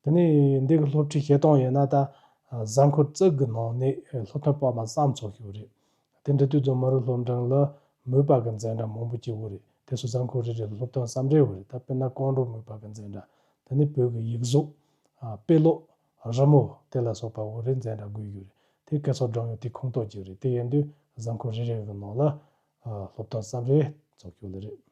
དེ་ནས་འདི་གི་སློབ་ཁྲིད་བྱེད་སྟངས་ཡིན་ན་ད་གཟའ་འཁོར་གཅིག་གི་ནང་ནས་སློབ་ཐོན་པ་མ་གསུམ་ཚོགས་ཞུགས་རེད། དེ་འདྲ་དུས་ཚོད་མི་རིགས་སློབ་འབྲིང་ལ་མོས་པ་གི་འཛིན་གྲྭ་མང་པོ་སྐྱེས་ཡོད་རེད། དེ་ཚོ་གཟའ་འཁོར་རེ་རེ་ལ་སློབ་ཐོན་གསུམ་རེ་ཡོད་རེད། ད་དཔེར་ན་གངས་འབྲུག་མོས་པ་གི་འཛིན་གྲྭ། དེ་ནས་བོད་ཀྱི་ཡིག་གཟུགས། ཨ། དཔེ་ཀློག་རི་མོ་དེ་ལ་སོགས་པ་འོ་རེ་འཛིན་གྲྭ་དགོས་ཡོད་རེད། དེ་གེ་སར་སྒྲུང་ཡང་དེ་ཁོངས་གཏོགས་ཅིག་རེད། དེ་ཡིན་དུས་གཟའ་འཁོར་རེ་རེ་གི་ནང་ལ། ཨ། སློབ་ཐོན་གསུམ་རེ་ཚོགས་ཞུགས་ལེ་རེད།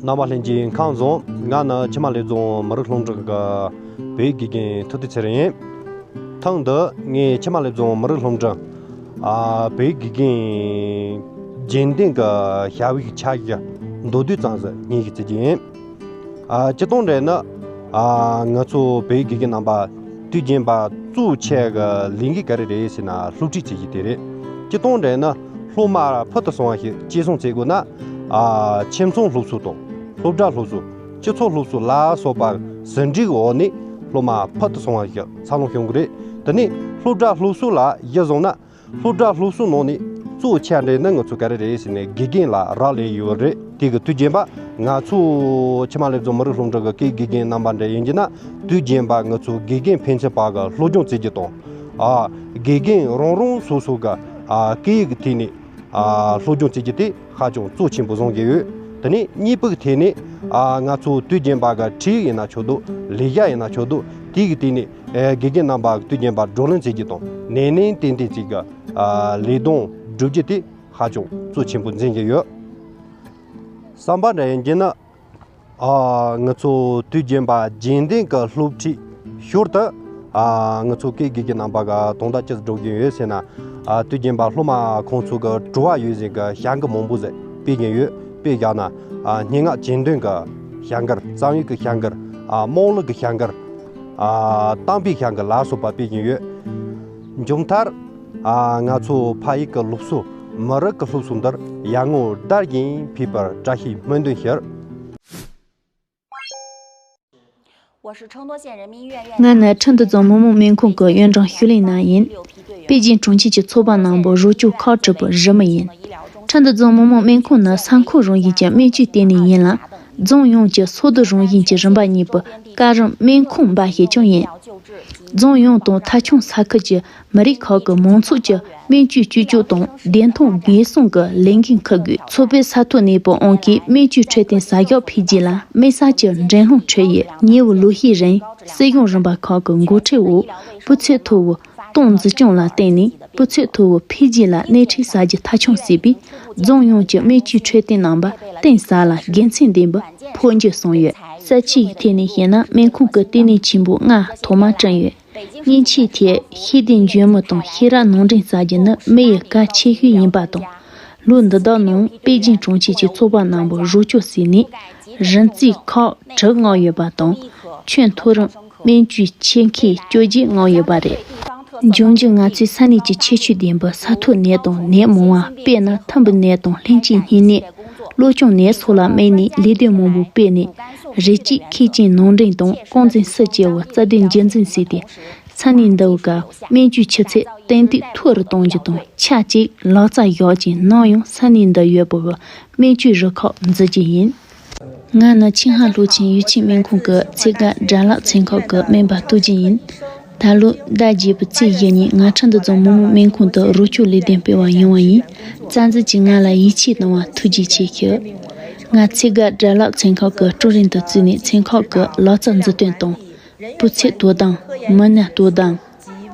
རྣམ་པ་ལྷན་རྒྱས་ཁམས་བཟང་། ང་ནི་ཆུ་དམར་ལེབ་རྫོང་མི་རིགས་སློབ་འབྲིང་གི་བོད་ཡིག་དགེ་རྒན་ཐུབ་བསྟན་ཚེ་རིང་ཡིན། ཐེངས་འདི་ངས་ཆུ་དམར་ལེབ་རྫོང་མི་རིགས་སློབ་འབྲིང་། ཨ། བོད་ཡིག་དགེ་རྒན་རྗེས་ལྡན་གྱི་བྱ་བའི་འཆར་གཞི་མདོར་བསྡུས་ཙམ་ཞིག་སྙན་ཞུ་བྱེད་ཀྱི་ཡིན། ཨ། སྤྱིར་བཏང་རེད་ན། ཨ། ང་ཚོ་བོད་ཡིག་དགེ་རྒན་རྣམ་པ་དུས་རྒྱུན་པ་གཙོ་ཆེ་གི་ལས་འགུལ་ག་རེ་རེད་ཟེར་ན་སློབ་ཁྲིད་བྱེད་ཀྱི་དེ་རེད། སྤྱིར་བཏང་རེད་ན་སློབ་མ་ཕུལ་དུ་སོང་བ་ཞིག་སྐྱེད་སྲིང་བྱེད་དགོས་ན། ཨ། ཁྱིམ་ཚང་སློབ་གསོ་དང་སློབ་གྲྭ་སློབ་གསོ། སྤྱི་ཚོགས་སློབ་གསོ་ལ་སོགས་པ་ཟུང་འབྲེལ་འོག་ནས་སློབ་མ་ཕུལ་དུ་སོང་བ་ཞིག་འཚར་ལོངས་བྱུང་གི་རེད། དེ་ནས་སློབ་གྲྭ་སློབ་གསོ་ལ་གཞི་བཟུང་ན། སློབ་གྲྭ་སློབ་གསོའི་ནང་ནས་གཙོ་ཆེ་འདྲ་ནི་ང་ཚོ་ག་རེ་རེད་ཟེར་ན་དགེ་རྒན་ལ་རག་ལས་ཡོད་རེད། དེ་གི་དུས་རྒྱུན་པ་ང་ཚོ་ཆུ་དམར་ལེབ་རྫོང་མི་རིགས་སློབ་འབྲིང་གི་སྐད་དགེ་རྒན་རྣམ་པ་འདྲ་ཡིན་གྱི་ན་དུས་རྒྱུན་པ་ང་ཚོ་དགེ་རྒན་ཕན་ཚུན་བར་གྱི་སློབ་སྦྱོང་བྱེད་རྒྱུ་དང་། ཨ། དགེ་རྒན་རང་རང་སོ་སོ་གི་ ཨ་སྐད་ཡིག་གི་ཐད་ནས་ཨ་སློབ་སྦྱོང་བྱེད་རྒྱུ་དེ་ཧ་ཅང་གཙོ་ཆེན་པོ་བཟུང་གི་ཡོད། དེ་ནས་གཉིས་པའི་ཐད་ནས་ཨ་ང་ཚོ་དུས་རྒྱུན་པ་གི་ཁྲིད་ཡིག་ཡིན་ན་ཆོག་འདུག་ལས་བྱ་ཡིན་ན་ཆོག་འདུག་དེ་གི་ཐད་ནས་ཨ་དགེ་རྒན་རྣམ་པ་དུས་རྒྱུན་པ་བགྲོ་གླེང་བྱེད་རྒྱུ་དང་ནན་ནན་ཏན་ཏན་ཅིག་གི་ཨ་ལས་དོན་བསྒྲུབ་རྒྱུ་དེ་ཧ་ཅང་གཙོ་ཆེན་པོ་འཛིན་གྱི་ཡོད། བསམ་པ་འདྲ་ཡིན་གྱི་ན། ཨ་ང་ཚོ་དུས་རྒྱུན་པ་རྒྱུན་ལྡན་གྱི་སློབ་ཁྲིད་ཞོར་དུ་ཨ་ང་ཚོ་སྐད་དགེ་རྒན་རྣམ་པ་ག་དོན་དག་ཅི་སྒྲུབ་ཀྱི་ཡོད་ཟེར་ན། ཨ་དུས་རྒྱུན་པ་སློབ་མ་ཁོང་ཚོ་གི་དྲི་བ་ཡོད་ཟེར་གི་བྱ་འགུལ་མང་པོ་ཟིག་སྤེལ་གྱི་ཡོད། དཔེ་བཞག་ན་ཨ་སྙན་ངག་གྱེར་འདོན་གྱི་བྱ་འགུལ། རྩོམ་ཡིག་གི་བྱ་འགུལ། ཨ་དམངས་གླུ་གི་བྱ་འགུལ། ཨ་གཏམ་དཔེ་བྱ་འགུལ་ལ་སོགས་པ་སྤེལ་གྱི་ཡོད། མཇུག་མཐར། ཨ་ང་ཚོ་ཕ་ཡུལ་གྱི་སློབ་གསོ། མི་རིགས་ཀྱི་སློབ་གསོ་འདིར་ཡར་ངོའི་ཟླ་བཞིན་ཕེབས་པར་བཀྲ་ཤིས་སྨོན་འདུན་ཞུ། ང་ནི་ཁྲིན་ཏུ་རྫོང་མི་དམངས་སྨན་ཁང་གི་ཡོན་ཀྲང་ཞུ་ལིན་ན་ཡིན། པེ་ཅིང་གྲོང་ཁྱེར་གྱི་ཚོགས་པ་ནང་པོ་རོགས་སྐྱོར་ཁག་དྲུག་པོ་རི་མི་ཡིན། ཁྲིན་ཏུ་རྫོང་མི་དམངས་སྨན་ཁང་ནི་ས་ཁོངས་རང་བཞིན་གྱི་སྨན་བཅོས་ལྟེ་གནས་ཡིན་ལ། རྫོང་ཡོངས་ཀྱི་སོ་བསྡུ་རང་བཞིན་གྱི་རིམ་པ་གཉིས་པོ་ཀ་རིམ་སྨན་ཁང་འབའ་ཞིག་ཀྱང་ཡིན། རྫོང་ཡོངས་དང་མཐའ་ཁྱོངས་ས་ཁུལ་གྱི་མི་རིགས་ཁག་གི་མང་ཚོགས་ཀྱི་སྨན་བཅོས་བཅོས་སྐྱོང་དང་བདེ་ཐང་འགན་སྲུང་གི་ལས་འགན་འཁུར་དགོས། ཚོགས་པའི་ས་ཐོག་གནས་སྤོ་ཨང་ཀིས་སྨན་བཅོས་འཕྲོད་བསྟེན་གསར་ཤོག་འཕེལ་རྒྱས་ལ་དམིགས་བསལ་གྱི་འགྲན་སློང་འཕྲད་ཡོད། ཉེ་བའི་ལོ་ཤས་རིང་སྲིད་གཞུང་རིམ་པ་ཁག་གི་འགོ་ཁྲིད་འོག་སྤུས་ཚད་མཐོ་བོའི་ཏང་འཛུགས་སྐྱོང་ལ་བརྟེན་ནས་སྤུས་ཚད་མཐོ་བོའི་འཕེལ་རྒྱས་ལ་སྣེ་ཁྲིད་གསར་བརྗེ་མཐའ་འཁྱོངས་བྱས་པས། རྫོང་ཡོངས་ཀྱི་སྨན་བཅོས་འཕྲོད་བསྟེན་རྣམ་པ་གཏིང་ཟབ་ལ་དགེ་མཚན་ལྡན་པ་འཕོ་འགྱུར་སོང་ཡོད། ས་ཆའི་ཐད་ནས་བཤད་ན། སྨན་ཁང་གི་ལྟེ་གནས་ཆེན་པོ་ལྔ་ཐོག་མར་བསྐྲུན་ཡོད། མཉེན་ཆས་ཐད་ཤེས་ལྡན་འཇོན་མི་དང་ཤེས་རབ་ནང་འདྲེན་གསར་བརྗེ་ནི་མི་ཡི་གལ་ཆེ་ཤོས་ཡིན་པ་དང་། ལོ་འདི་དག་ནང་པེ་ཅིང་གྲོང་ཁྱེར་གྱི་ཚོགས་པ་རྣམ་པོ་རོགས་སྐྱོར་བྱས་ནས་རིན་རྩིས་ཁག་དྲུག་མངགས་ཡོད་པ་དང་། ཁྱོན་མཐོ་རིམ་སྨན་བཅོས་ཆེད་མཁས་བཅོ་བརྒྱད་མངགས་ཡོད་པ་རེད། འབྱུང་འགྱུར་ང་ཚོས་ས་གནས་ཀྱི་ཁྱད་ཆོས་ལྡན་པའི་ས་མཐོའི་ནད་དང་ནད་མང་བ། དཔེར་ན་ཐུམ་པའི་ནད་དང་ལྷན་སྐྱེས་གཉན་ནད། གློ་གཅོང་ནད་སོགས་ལ་དམིགས་ནས་ལས་དོན་མང་པོ་སྤེལ་ནས། རི་སྐྱེས་ཁུས་ཅན་ནང་འདྲེན་དང་རྐང་འཛིན་སུ་བཅད་པའི་རྩ་དོན་རྒྱུན་འཛིན་བྱས་ཏེ། ས་གནས་འདིའི་སྨན་བཅོས་ཆུ་ཚད་ཏན་ཏིག་མཐོ་རུ་གཏོང་རྒྱུ་དང་། ཆབས་ཅིག་ལག་རྩལ་ཞིབ་ཅིང་ནམ་ཡང་ས་གནས་འདིར་ཡོད་པའི་སྨན་བཅོས་རུ་ཁག་འཛུགས་རྒྱུ་ཡིན། ང་ནི་ཆིང་ཧྭ་ལྷོ་ཆེན་ཡུལ་གྱི་སྨན་ཁང་གི་ཚད་བརྒལ་དྲ་ལམ་ཚན་ཁག་གི་སྨན་པ་སྟོབས་རྒྱས་ཡིན། ད་ལོའི་ཟླ་བརྒྱད་པའི་ཚེས་བཞི་ཉིན་ང་ཁྲིན་ཏུ་རྫོང་མི་དམངས་སྨན་ཁང་དུ་རོགས་སྐྱོར་ལས་དོན་སྤེལ་བར་ཡོང་བ་ཡིན། རྩ་འཛིན་གྱིས་ང་ལ་ཡིད་ཆེས་གནང་བར་ཐུགས་རྗེ་ཆེ་ཞུ། ང་ཚད་བརྒལ་དྲ་ལམ་ཚན་ཁག་གི་ཀྲུའུ་རིན་དུ་བཙུགས་ནས་ཚན་ཁག་གི་ལག་རྩལ་འཛུགས་སྐྲུན་དང་། སྤུས་ཚད་དོ་དམ། མི་སྣ་དོ་དམ།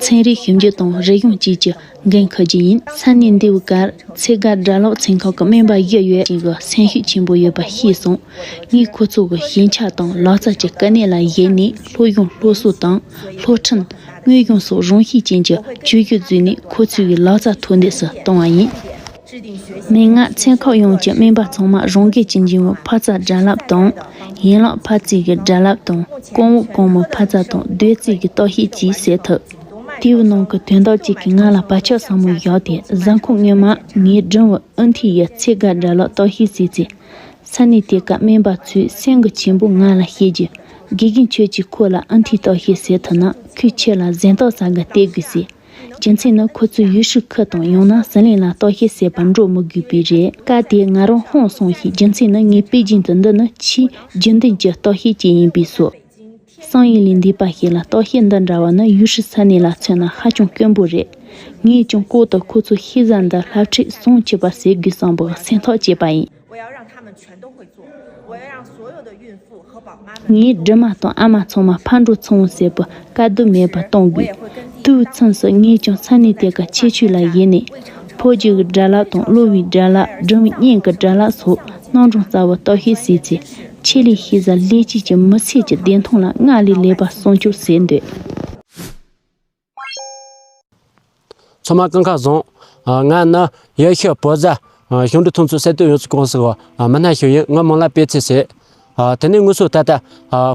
ཚན་རིག་ཞིབ་འཇུག་དང་རིག་གཞུང་བཅས་ཀྱི་འགན་འཁུར་རྒྱུ་ཡིན། ས་གནས་འདིའི་ཁར་ཚད་བརྒལ་དྲ་ལམ་ཚན་ཁག་གི་སྨན་པ་བཞི་ཡོད་ཅེས་ཀྱི་སེམས་ཤུགས་ཆེན་པོ་ཡོད་པ་ཤེས་སོང་། ངས་ཁོ་ཚོ་གི་ཞན་ཆ་དང་ལག་རྩལ་གྱི་སྐུ་ནད་ལ་གཞིགས་ནས་སློབ་སྦྱོང་སློབ་གསོ་དང་སློབ་ཁྲིད། དངོས་སྦྱོང་སོགས་རང་བཞིན་ཅན་གྱི་བཅོས་སྒྱུར་བཟོས་ནས་ཁོ་ཚོའི་ལག་རྩལ་མཐོར་འདེགས་སུ་གཏོང་བ་ཡིན། མན་ངག་ཚན་ཁག་ཡོངས་ཀྱི་སྨན་པ་ཚང་མ་རང་འགུལ་གྱིས་འབྱུང་བའི་འཕར་རྩ་དྲ་ལམ་དང་། ཡན་ལག་འཕར་རྩའི་དྲ་ལམ་དང་། གོང་འོག་གོང་མའི་འཕར་རྩ་དང་སྡོད་རྩའི་བརྟག་ཞིབ་བཅས་བྱེད་ཐུབ། དེའི་ནང་གི་དོན་དག་ཅིག་གིས་ང་ལ་བག་ཆགས་ཟབ་མོ་བཞག་སྟེ། གཟའ་འཁོར་སྔོན་མ་ངས་སྒྲུང་བའི་ཨུན་ཐི་ཡི་ཚད་བརྒལ་དྲ་ལམ་བརྟག་ཞིབ་བྱས་ཚེ། ས་གནས་དེ་གའི་སྨན་པ་ཚོས་སེམས་འགུལ་ཆེན་པོས་ང་ལ་བཤད་རྒྱུ། དགེ་རྒན་ཁྱོད་ཀྱིས་ཁོ་ལ་ཨུན་ཐི་བརྟག་ཞིབ་བྱེད་ཐུབ་ན། ཁོས་ཁྱེད་ལ་གཟེངས་རྟགས་གསར་པ་སྟེར་དགོས་ཟེར། རྒྱུ་མཚན་ནི་ཁོ་ཚོའི་ཡུས་ཧྲི་ཁུལ་དང་ཡང་ན་ཟི་ལིང་ལ་བརྟག་ཞིབ་བྱེད་པར་འགྲོ་མི་དགོས་པས་རེད། སྐབས་དེར་ང་རང་ཧང་སངས་ཤིང་། རྒྱུ་མཚན་ནི་ངས་པེ་ཅིང་དུ་འདི་ནི་ཆེས་རྒྱུན་ལྡན་གྱི་བརྟག་ཞིབ་ཅིག་ཡིན་པས་སོ། བསམ་ཡུལ་ལས་འདས་པ་ཞིག་ལ། བརྟག་ཞིབ་འདི་འདྲ་བ་ནི་ཡུས་ཧྲི་ས་གནས་ལ་མཚོན་ན་ཧ་ཅང་དཀོན་པོ་རེད། ངས་ཀྱང་ལྐོག་ཏུ་ཁོ་ཚོའི་ཤེས་བྱ་འདི་སློབ་ཁྲིད་བཟང་ཆེ་བ་བྱེད་དགོས་བསམ་པའི་སེམས་ཐག་བཅད་པ་ཡིན། ངས་སྦྲུམ་མ་དང་ཨ་མ་ཚང་མ་ཕར་འགྲོ་ཚུར་འོང་བྱེད་པའི་དཀའ་སྡུག་མེད་པར་གཏོང་དགོས། དུས་མཚུངས་སུ་ངས་ཀྱང་ས་གནས་དེ་གའི་ཁྱད་ཆོས་ལ་གཞིགས་ནས། ཕོ་རྒྱུད་ཀྱི་དྲ་ལམ་དང་གློ་བའི་དྲ་ལམ། སྦྲུམ་མའི་སྙིང་གི་དྲ་ལམ་སོགས་རྣམ་གྲངས་གསར་པ་བརྟག་ཞིབ་བྱས་ཚེ། ཆེད་ལས་ཤེས་བྱ་ལས་བྱེད་ཀྱི་མི་ཚེ་གི་བདེ་ཐང་ལ་སྔར་ལས་ལེགས་པ་སྲུང་སྐྱོབ་བྱེད་འདོད། ཚང་མ་སྐུ་ཁམས་བཟང་། ང་ནི་ཡེ་ཤུ་བོད་ཟླ་ཞིང་འབྲོག་འཐུས་ཚབ་གསར་གཏོད་ཡོངས་བསྡུས་ཀུང་སི་གི་མི་སྣ་ཞིག་ཡིན། ངའི་མིང་ལ་པད་ཚེ་ཟེར། དེ་ནས་ང་ཚོ་ད་ལྟ་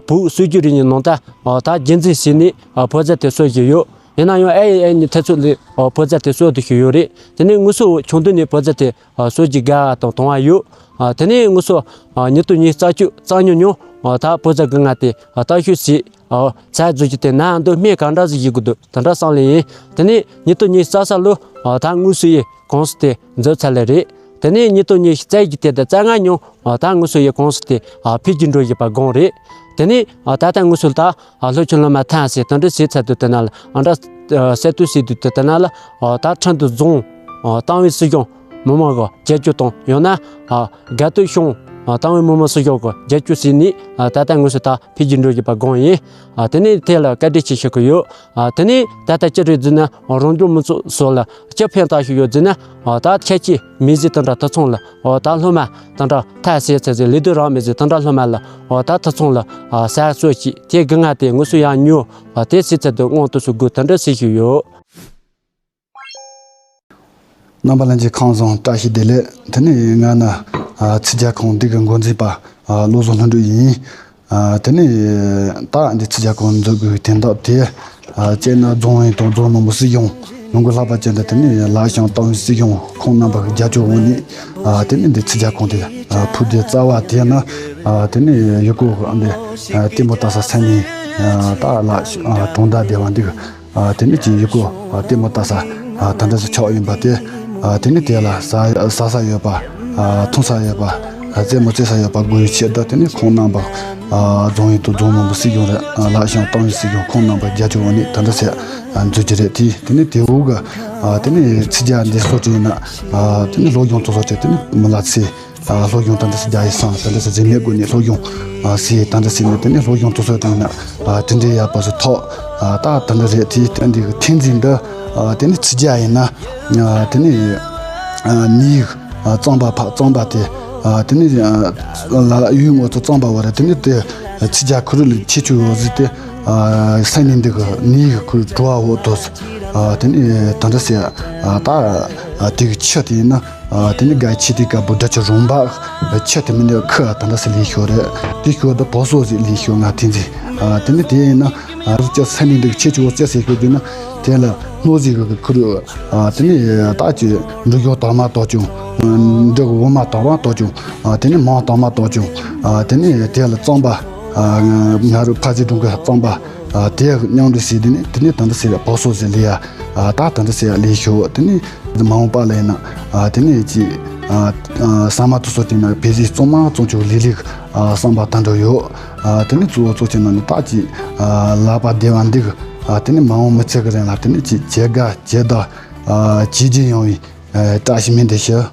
བོད་སྲོལ་རྒྱུན་རིག་གནས་ནང་ད་ད་རྒྱུན་འཛིན་བྱས་ནས་བོད་ཟླ་དེ་གསོ་བཞིན་ཡོད། ཡིན་ན་ཡང་ཨེ་ཨེ་ནི་ཐེ་ཚོམ་ལས་བོད་ཟླ་དེ་གསོ་དུ་ཞུགས་ཡོད་རེད། དེ་ནས་ང་ཚོ་ཆུང་དུས་ནས་བོད་ཟླ་དེ་གསོ་རྒྱུ་དགའ་བ་དང་དུང་བ་ཡོད། དེ་ནས་ང་ཚོ་ཉིས་སྟོང་ཉི་ཤུ་རྩ་བཅུ་རྩ་གཉིས་ཉིན་ད་བོད་ཟླ་དགུ་ང་དེ་ལྟ་ཞིབ་བྱས། ཚར་རྫོགས་ཀྱི་དེ་ནང་དུ་སྨན་གང་འདྲ་ཞིག་ཞུ་དགོས་འདུག་དེ་འདྲ་བསམ་ལེ་ཡིན། དེ་ནས་ཉིས་སྟོང་ཉི་ཤུ་རྩ་གསུམ་ལོ་ད་དངོས་སུ་ཡི་ཀུང་སི་དེ་འཛུགས་ཚར་ལེ་རེད། དེ་ནས་ཉིས་སྟོང་ཉི་ཤུ་རྩ་བཞི་དེ་དང་རྩ་ལྔ་ཉིན་ད་དངོས་སུ་ཡི་ཀུང་སི་དེ་འཕེལ་རྒྱས་འགྲོ་བཞིན་པ་དགོངས་རེད། དེ་ནས་ད་ལྟ་དངོས་སུ་ད་སློབ་ཆེན་སློབ་མ་ཐམས་ཅད་དེ་འདྲ་བྱས་ཚར་དུས་དེ་ནང་ལ་ཨ་འདྲ་གསར་གཏོད་བྱས་དུས་དེ་ནང་ལ་ད་ཁྲིན་ཏུ་རྫོང་ ཨ་ཏང་ཝུའི་སྲིད་གཞུང་མི་མང་གི་རྒྱབ་སྐྱོར་དང་ཡང་ན་ཨ་དགའ་སྟོན་བྱུང་ཨ་ཏང་ཝུའི་མི་མང་སྲིད་གཞུང་གི་རྒྱབ་སྐྱོར་ཟིན་ནས་ཨ་ད་ལྟ་དངོས་སུ་ད་འཕེལ་རྒྱས་འགྲོ་བཞིན་པ་དགོངས་ཡིན། ཨ་དེ་ནས་དེ་ལ་བཀའ་དྲིན་ཆེ་ཞུ་གི་ཡོད། ཨ་དེ་ནས་ད་ལྟ་ཅི་རེད་ཟེར་ན་རང་སྐྱོང་མི་ཚོགས་སོགས་ལ་ཅི་ཕན་ཐོགས་ཤིག་ཡོད་ཟེར་ན་ཨ་ད་ཁྱད་ཆོས་མི་ཟེར་དེ་འདྲ་དེ་ཚང་ལ་ཨ་ད་སློབ་མ་དེ་འདྲ་ཐ་སེ་ཚེ་ཚེ་ལས་དོན་རང་མི་ཟེར་དེ་འདྲ་སློབ་མ་ལ་ཨ་ད་དེ་ཚང་ལ་ཨ་གསར་གསོ་ཅིག་དེ་དགུ་ང་དེ་དངོས་སུ་ཡང་ཉོ་ཨ་དེ་སེ་ཚེ་དེ་དངོས་དུ་སུ་དགོས་དེ་འདྲ་སེ་ཞིག་ཡོད། རྣམ་པ་ལྷན་རྒྱས་ཁམས་བཟང་བཀྲ་ཤིས་བདེ་ལེགས། དེ་ནས་ང་ནི་ཨ་ཚིག་རྒྱ་ཁང་འདི་གི་འགོ་འཛིན་པ་ཨ་བློ་བཟང་ལྷུན་གྲུབ་ཡིན། ཨ་དེ་ནས་ད་འདི་ཚིག་རྒྱ་ཁང་འཛུགས་དགོས་དོན་དག་དེ་ཨ་གཅིག་ནི་རྫོང་ཡོངས་དང་རྫོང་ནང་གི་སྲིད་གཞུང་ལུང་གི་ལྷག་པ་ཅན་དུ་དེ་ནས་ལ་ཤང་ཏང་ཡོན་སྲིད་གཞུང་ཁོང་རྣམ་པ་གི་རྒྱབ་སྐྱོར་འོག་ནས་ཨ་དེ་ནས་འདི་ཚིག་རྒྱ་ཁང་དེ་ཨ་ཕུགས་འདུན་རྩ་བ་དེ་ནི་ཨ་དེ་ནས་ཡུལ་སྐོར་འདི་ཨ་ལྟད་མོ་ལྟ་ས་ས་ནས་ཨ་ད་ལ་ཤང་ཨ་གྲོང་རྡལ་སྡེ་བ་འདི་གི་ཨ་དེ་ནས་ཀྱི་ཡུལ་སྐོར་ཨ་ལྟད་མོ་ལྟ་ས་ཨ་ད་འདྲ་ཞིག་ཆགས་ཡིན་པ་དེ། ཨ་དེ་ནས་དེ་ལ་ཟ་ཟ་ས་ཡོད་པ། ཨ་འཐུང་ས་ཡོད་པ། ཨ་རྩེད་མོ་རྩེ་ས་ཡོད་པ་དགོས་ཡོད་ཆེད་དུ་དེ་ནས་ཁོང་རྣམ་པ་ཨ་རྫོང་ཡོངས་དང་རྫོང་ནང་གི་སྲིད་གཞུང་རེད། ཨ་ལ་ཤང་ཏང་ཡོན་སྲིད་གཞུང་ཁོང་རྣམ་པ་རྒྱབ་སྐྱོར་འོག་ནས་ད་འདྲ་ཟེ་ཨ་འཛུགས་ཀྱི་རེད། དེ་དེ་ནས་དེ་འུ་གི་ཨ་དེ་ནས་ཚིག་རྒྱ་འདི་སོགས་ཀྱི་ཡིན་ན་ཨ་དེ་ནས་སློབ་སྦྱོང་དེ་སོགས་ཀྱི་དེ་ནས་མི་ལ་ཚེ། ཨ་སློབ་སྦྱོང་དང་འདྲ་ས་རྒྱ་ཡིག་སང་དང་འདྲ་ས་རིག་གནས་སྒོ་ནས་སློབ་སྦྱོང་ཨ་ཟེར་དང་འདྲ་ཟེར་ནས་དེ་ནས་སློབ་སྦྱོང་དུ་སོགས་དེ་ན་ཨ་དེ་འདྲའི་ཡག་པོ་ཟིག་ཐོག་ཨ་ད་དེ་འདྲ་རེད། དེ་དེ་འདི་གི་ཐེངས་འཛིན་འདི་ཨ་དེ་ནས་ཚིག་རྒྱ་ཡིན་ན་ཨ་དེ་ནས་ཨ་ནི་ཨ་གཙང་པ་ཕ་གཙང་པ་དེ་ཨ་དེ་ནས་ཨ་ལ་ཡུལ་ངོ་ཚོ་གཙང་པ་བ་རེད། དེ་ནས་དེ་ཚིག་རྒྱ་ཁུ་རུ་ལ་ཁྱེད་ཆུ་ཡོད་ཟིག་དེ་ཨ་ས་ནས་འདི་གི་ནི་གི་ཁུ་རུ་བྲོ་བ་འོག་ཏོ་ཨ་དེ་ནས་དེ་འདྲ་ཟེར་ཨ་ད་ཨ་དེ་གི་ཆུ་དེ་ཡིན་ན། ཨ་དེ་ནི་དགའ་ཆེ་དེ་དཀར་པོ་འདྲ་ཆ་རོང་པ་ཆེ་དེ་མི་ནི་ཁུ་ཨ་ད་འདྲ་སེ་ལས་ཤོར་རེད། དེ་ཤོར་ད་བོ་སོ་ཟིག་ལས་ཤོར་ང་དེ་འཛིན། ཨ་དེ་ནི་དེ་ཡིན་ན་ཨ་རུ་ཅག་ས་ནི་འདི་ཆེ་ཆེ་བོ་ཅག་སེ་ཤོར་དུས་ན་དེ་ལ་སྣོ་ཟིག་གི་ཁུ་རུ་ཨ་དེ་ནི་ད་ཅི་འབྲུ་གཡོག་དར་མ་དོ་ཅུང་འབྲུ་འོ་མ་དར་མ་དོ་ཅུང་ཨ་དེ་ནི་མང་དར་མ་དོ་ཅུང་ཨ་དེ་ནི་དེ་ལ་གཙང་པ་ཨ་ང་རུ་ཕ་ཟི་སྒྲུང་གི་གཙང་པ། ཨ་དེ་མཉམ་དུ་བྱས་དེ་ནས་དེ་ནས་ད་འདི་ཟེར་བ་བོ་སོ་ཟེར་ལས་ཡ། ཨ་ད་ད་འདི་ཟེར་ཡ་ལས་ཤོག་དེ་ནས་མ་འོངས་པ་ལ་ཡིན་ན་ཨ་དེ་ནས་ཅི་ཨ་ཨ་ས་མ་དུ་སོ་དེ་ན་བེ་ཟི་གཙང་མ་གཙང་ཆུ་ལི་ལི་ཨ་བསམ་པ་ད་འགྲོ་ཡོད། ཨ་དེ་ནས་གཙོ་བོ་གཙོ་ཆེ་ན་ནི་ད་ཅི་ཨ་ལག་པ་བདེ་བ་འདི་གི་ཨ་དེ་ནས་མ་འོངས་མི་ཚེ་གི་རིང་ལ་དེ་ནས་ཅི་ཇེ་དགའ་ཇེ་དག་ཨ་ཇེ་ཇེ་ཡོང་བའི་ཨ་བཀྲ་ཤིས་སྨོན་འདུན་ཞུ།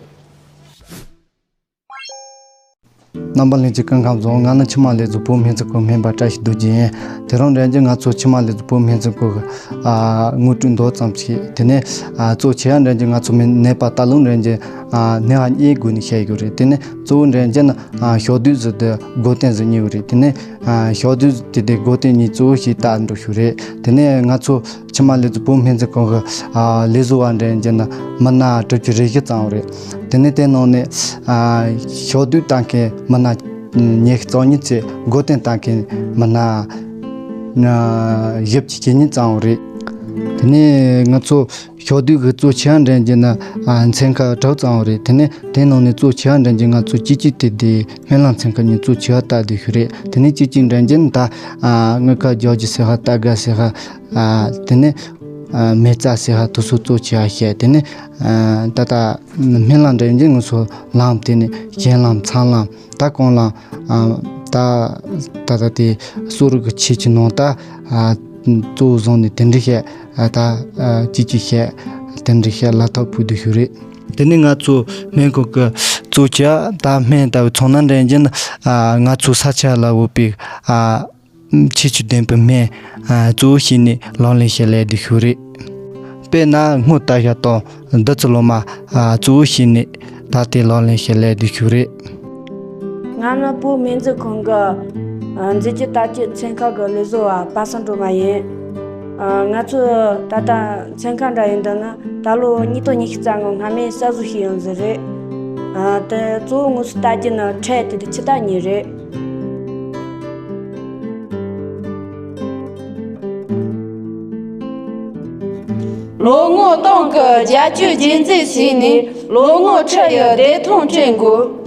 རྣམ་པ་ལྷན་རྒྱས་སྐུ་ཁམས་བཟང་། ང་ནི་ཆུ་དམར་ལས་རྫོང་བོད་སྨན་རྩིས་ཁང་སྨན་པ་བཀྲ་ཤིས་རྡོ་རྗེ་ཡིན། དེ་རིང་འདྲ་རྒྱུ་ང་ཚོ་ཆུ་དམར་ལས་རྫོང་བོད་སྨན་རྩིས་ཁང་གི་ཨ་དངོས་གྲུབ་མདོ་ཙམ་ཞིག་དེ་ནས་ཨ་གཙོ་ཆེ་བ་འདྲ་རྒྱུ་ང་ཚོ་མི་ནད་པ་ལྟ་ལུགས་འདྲ་རྒྱུ་ཨ་སྣེ་བ་གཉིས་སྒོ་ནས་བཤད་ཡོད་རེད། དེ་ནས་གཙོ་བོ་འདྲ་རྒྱུ་ནི་ཨ་ཞག་དུས་ཟིག་དེ་སྒོ་བསྟེན་ཟིག་གཉིས་ཡོད་རེད། དེ་ནས་ཨ་ཞག་དུས་དེ་དེ་སྒོ་བསྟེན་གཉིས་གཙོ་བོ་ཞིག་ལྟ་འགྲོ་ཞུ་རེད། དེ་ནས་ང་ཚོ་ཕྱི་མ་ལས་ཚོ་བོད་སྨན་རྩིས་ཁང་གི་ཨ་ལས་བཟོ་བ་འདྲ་ཡིན་ན་མི་སྣ་དྲུག་ཅུ་རེ་བཞི་ཙམ་རེད། དེ་ནས་དེ་ནང་ནས་ཨ་ཞག་དུས་ལྟ་མཁན་མི་སྣ་ཉི་ཤུ་རྩ་གཉིས་ཚེ་སྒོ་བསྟེན་ལྟ་མཁན་མི་སྣ་ཨ་བཞི་བཅུ་ཞེ་གཉིས་ཙམ་རེད། དེ་ནས་ང་ཚོ་ཞག་དུས་ཀྱི་གཙོ་ཆེ་བ་འདྲ་ཡིན་ན་ཨ་མཚན་ཁ་དྲུག་ཙམ་རེད། དེ་ནས་དེ་ནང་ནས་གཙོ་ཆེ་བ་འདྲ་ཡིན་ང་ཚོ་གཅིག་གཅིག་དེ་དེ་སྨན་བླ་མཚན་ཁ་ནས་གཙོ་ཆེ་བ་ལྟ་དེ་ཤུ་རེད། དེ་ནས་གཅིག་གཅིག་འདྲ་ཡིན་ད་ཨ་དངུལ་ཁ་རྒྱག་རྒྱུ་ཟེར་ཧ་ལྟ་དགའ་ཟེར་ཧ། ཨ་དེ་ནས་ཨ་མེ་བཙའ་ཟེར་ཧ་དུ་སུ་གཙོ་ཆེ་བ་བཤད། དེ་ནས་ཨ་ད་ལྟ་སྨན་བླ་འདྲ་ཡིན་ང་ཚོ་ལམ་དེ་ནས་གཞན་ལམ་ཚང་ལམ་ད་གང་ལམ་ཨ་ད་ད་ལྟ་དེ་གསོ་རིག་གི་ཆེད་ཀྱི་ནང་ད་ཨ་གཙོ་བོ་བཟུང་ནས་དེ་འདྲ་བཤད། ཨ་ད་ཨ་གཅིག་གཅིག་བཤད། དེ་འདྲ་བཤད་ལ་ཐོག་ཕུལ་དུ་ཞུ་རེད། དེ་ནས་ང་ཚོ་སྨན་ཁང་གི་གཙོ་ཆེ་བ་ད་སྨན་ལྟ་བུ་ཚང་ན་འདྲ་ཡིན་ཨ་ང་ཚོ་ས་ཆ་ལ་འོས་པའི་ཨ་ཁྱད་ཆོས་ལྡན་པའི་སྨན་གཙོ་བོ་བྱས་ནས་ལག་ལེན་བྱེད་ལས་འདི་ཤུ་རེད། དཔེར་ན་སྔོ་ལྟ་བྱ་དང་བདུད་རྩི་ལོ་མ་གཙོ་བོ་བྱས་ནས་ད་ལྟའི་ལག་ལེན་བྱེད་ལས་འདི་ཤུ་རེད། ང་ནི་བོད་སྨན་རྩིས་ཁང་གི་མཛེས་སྤྱོད་ལྟ་སྤྱོད་ཚན་ཁག་གི་ལས་བཟོ་བ་པ་སངས་སྒྲོལ་མ་ཡིན། ང་ཚོས་ད་ལྟ་ཚན་ཁག་འདྲ་ཡིན་འདི་ནི་ད་ལོ་ཉིས་སྟོང་ཉི་ཤུ་རྩ་ལྔ་སྔ་མའི་གསར་བཟོ་ཞིག་ཡོང་ཟིན་རེད། དེ་གཙོ་བོ་དངོས་སུ་ལྟ་རྒྱུ་ནི་ཁྲལ་དེ་དུས་ཆུ་རྟ་གཉིས་རེད། ལོ་ངོ་སྟོང་གི་རྒྱལ་སྤྱིའི་རྒྱུན་འཛིན་བྱས་ནས་ལོ་ངོ་ཁྲི་ཡི་བདེ་ཐང་སྤྲད་དགོས།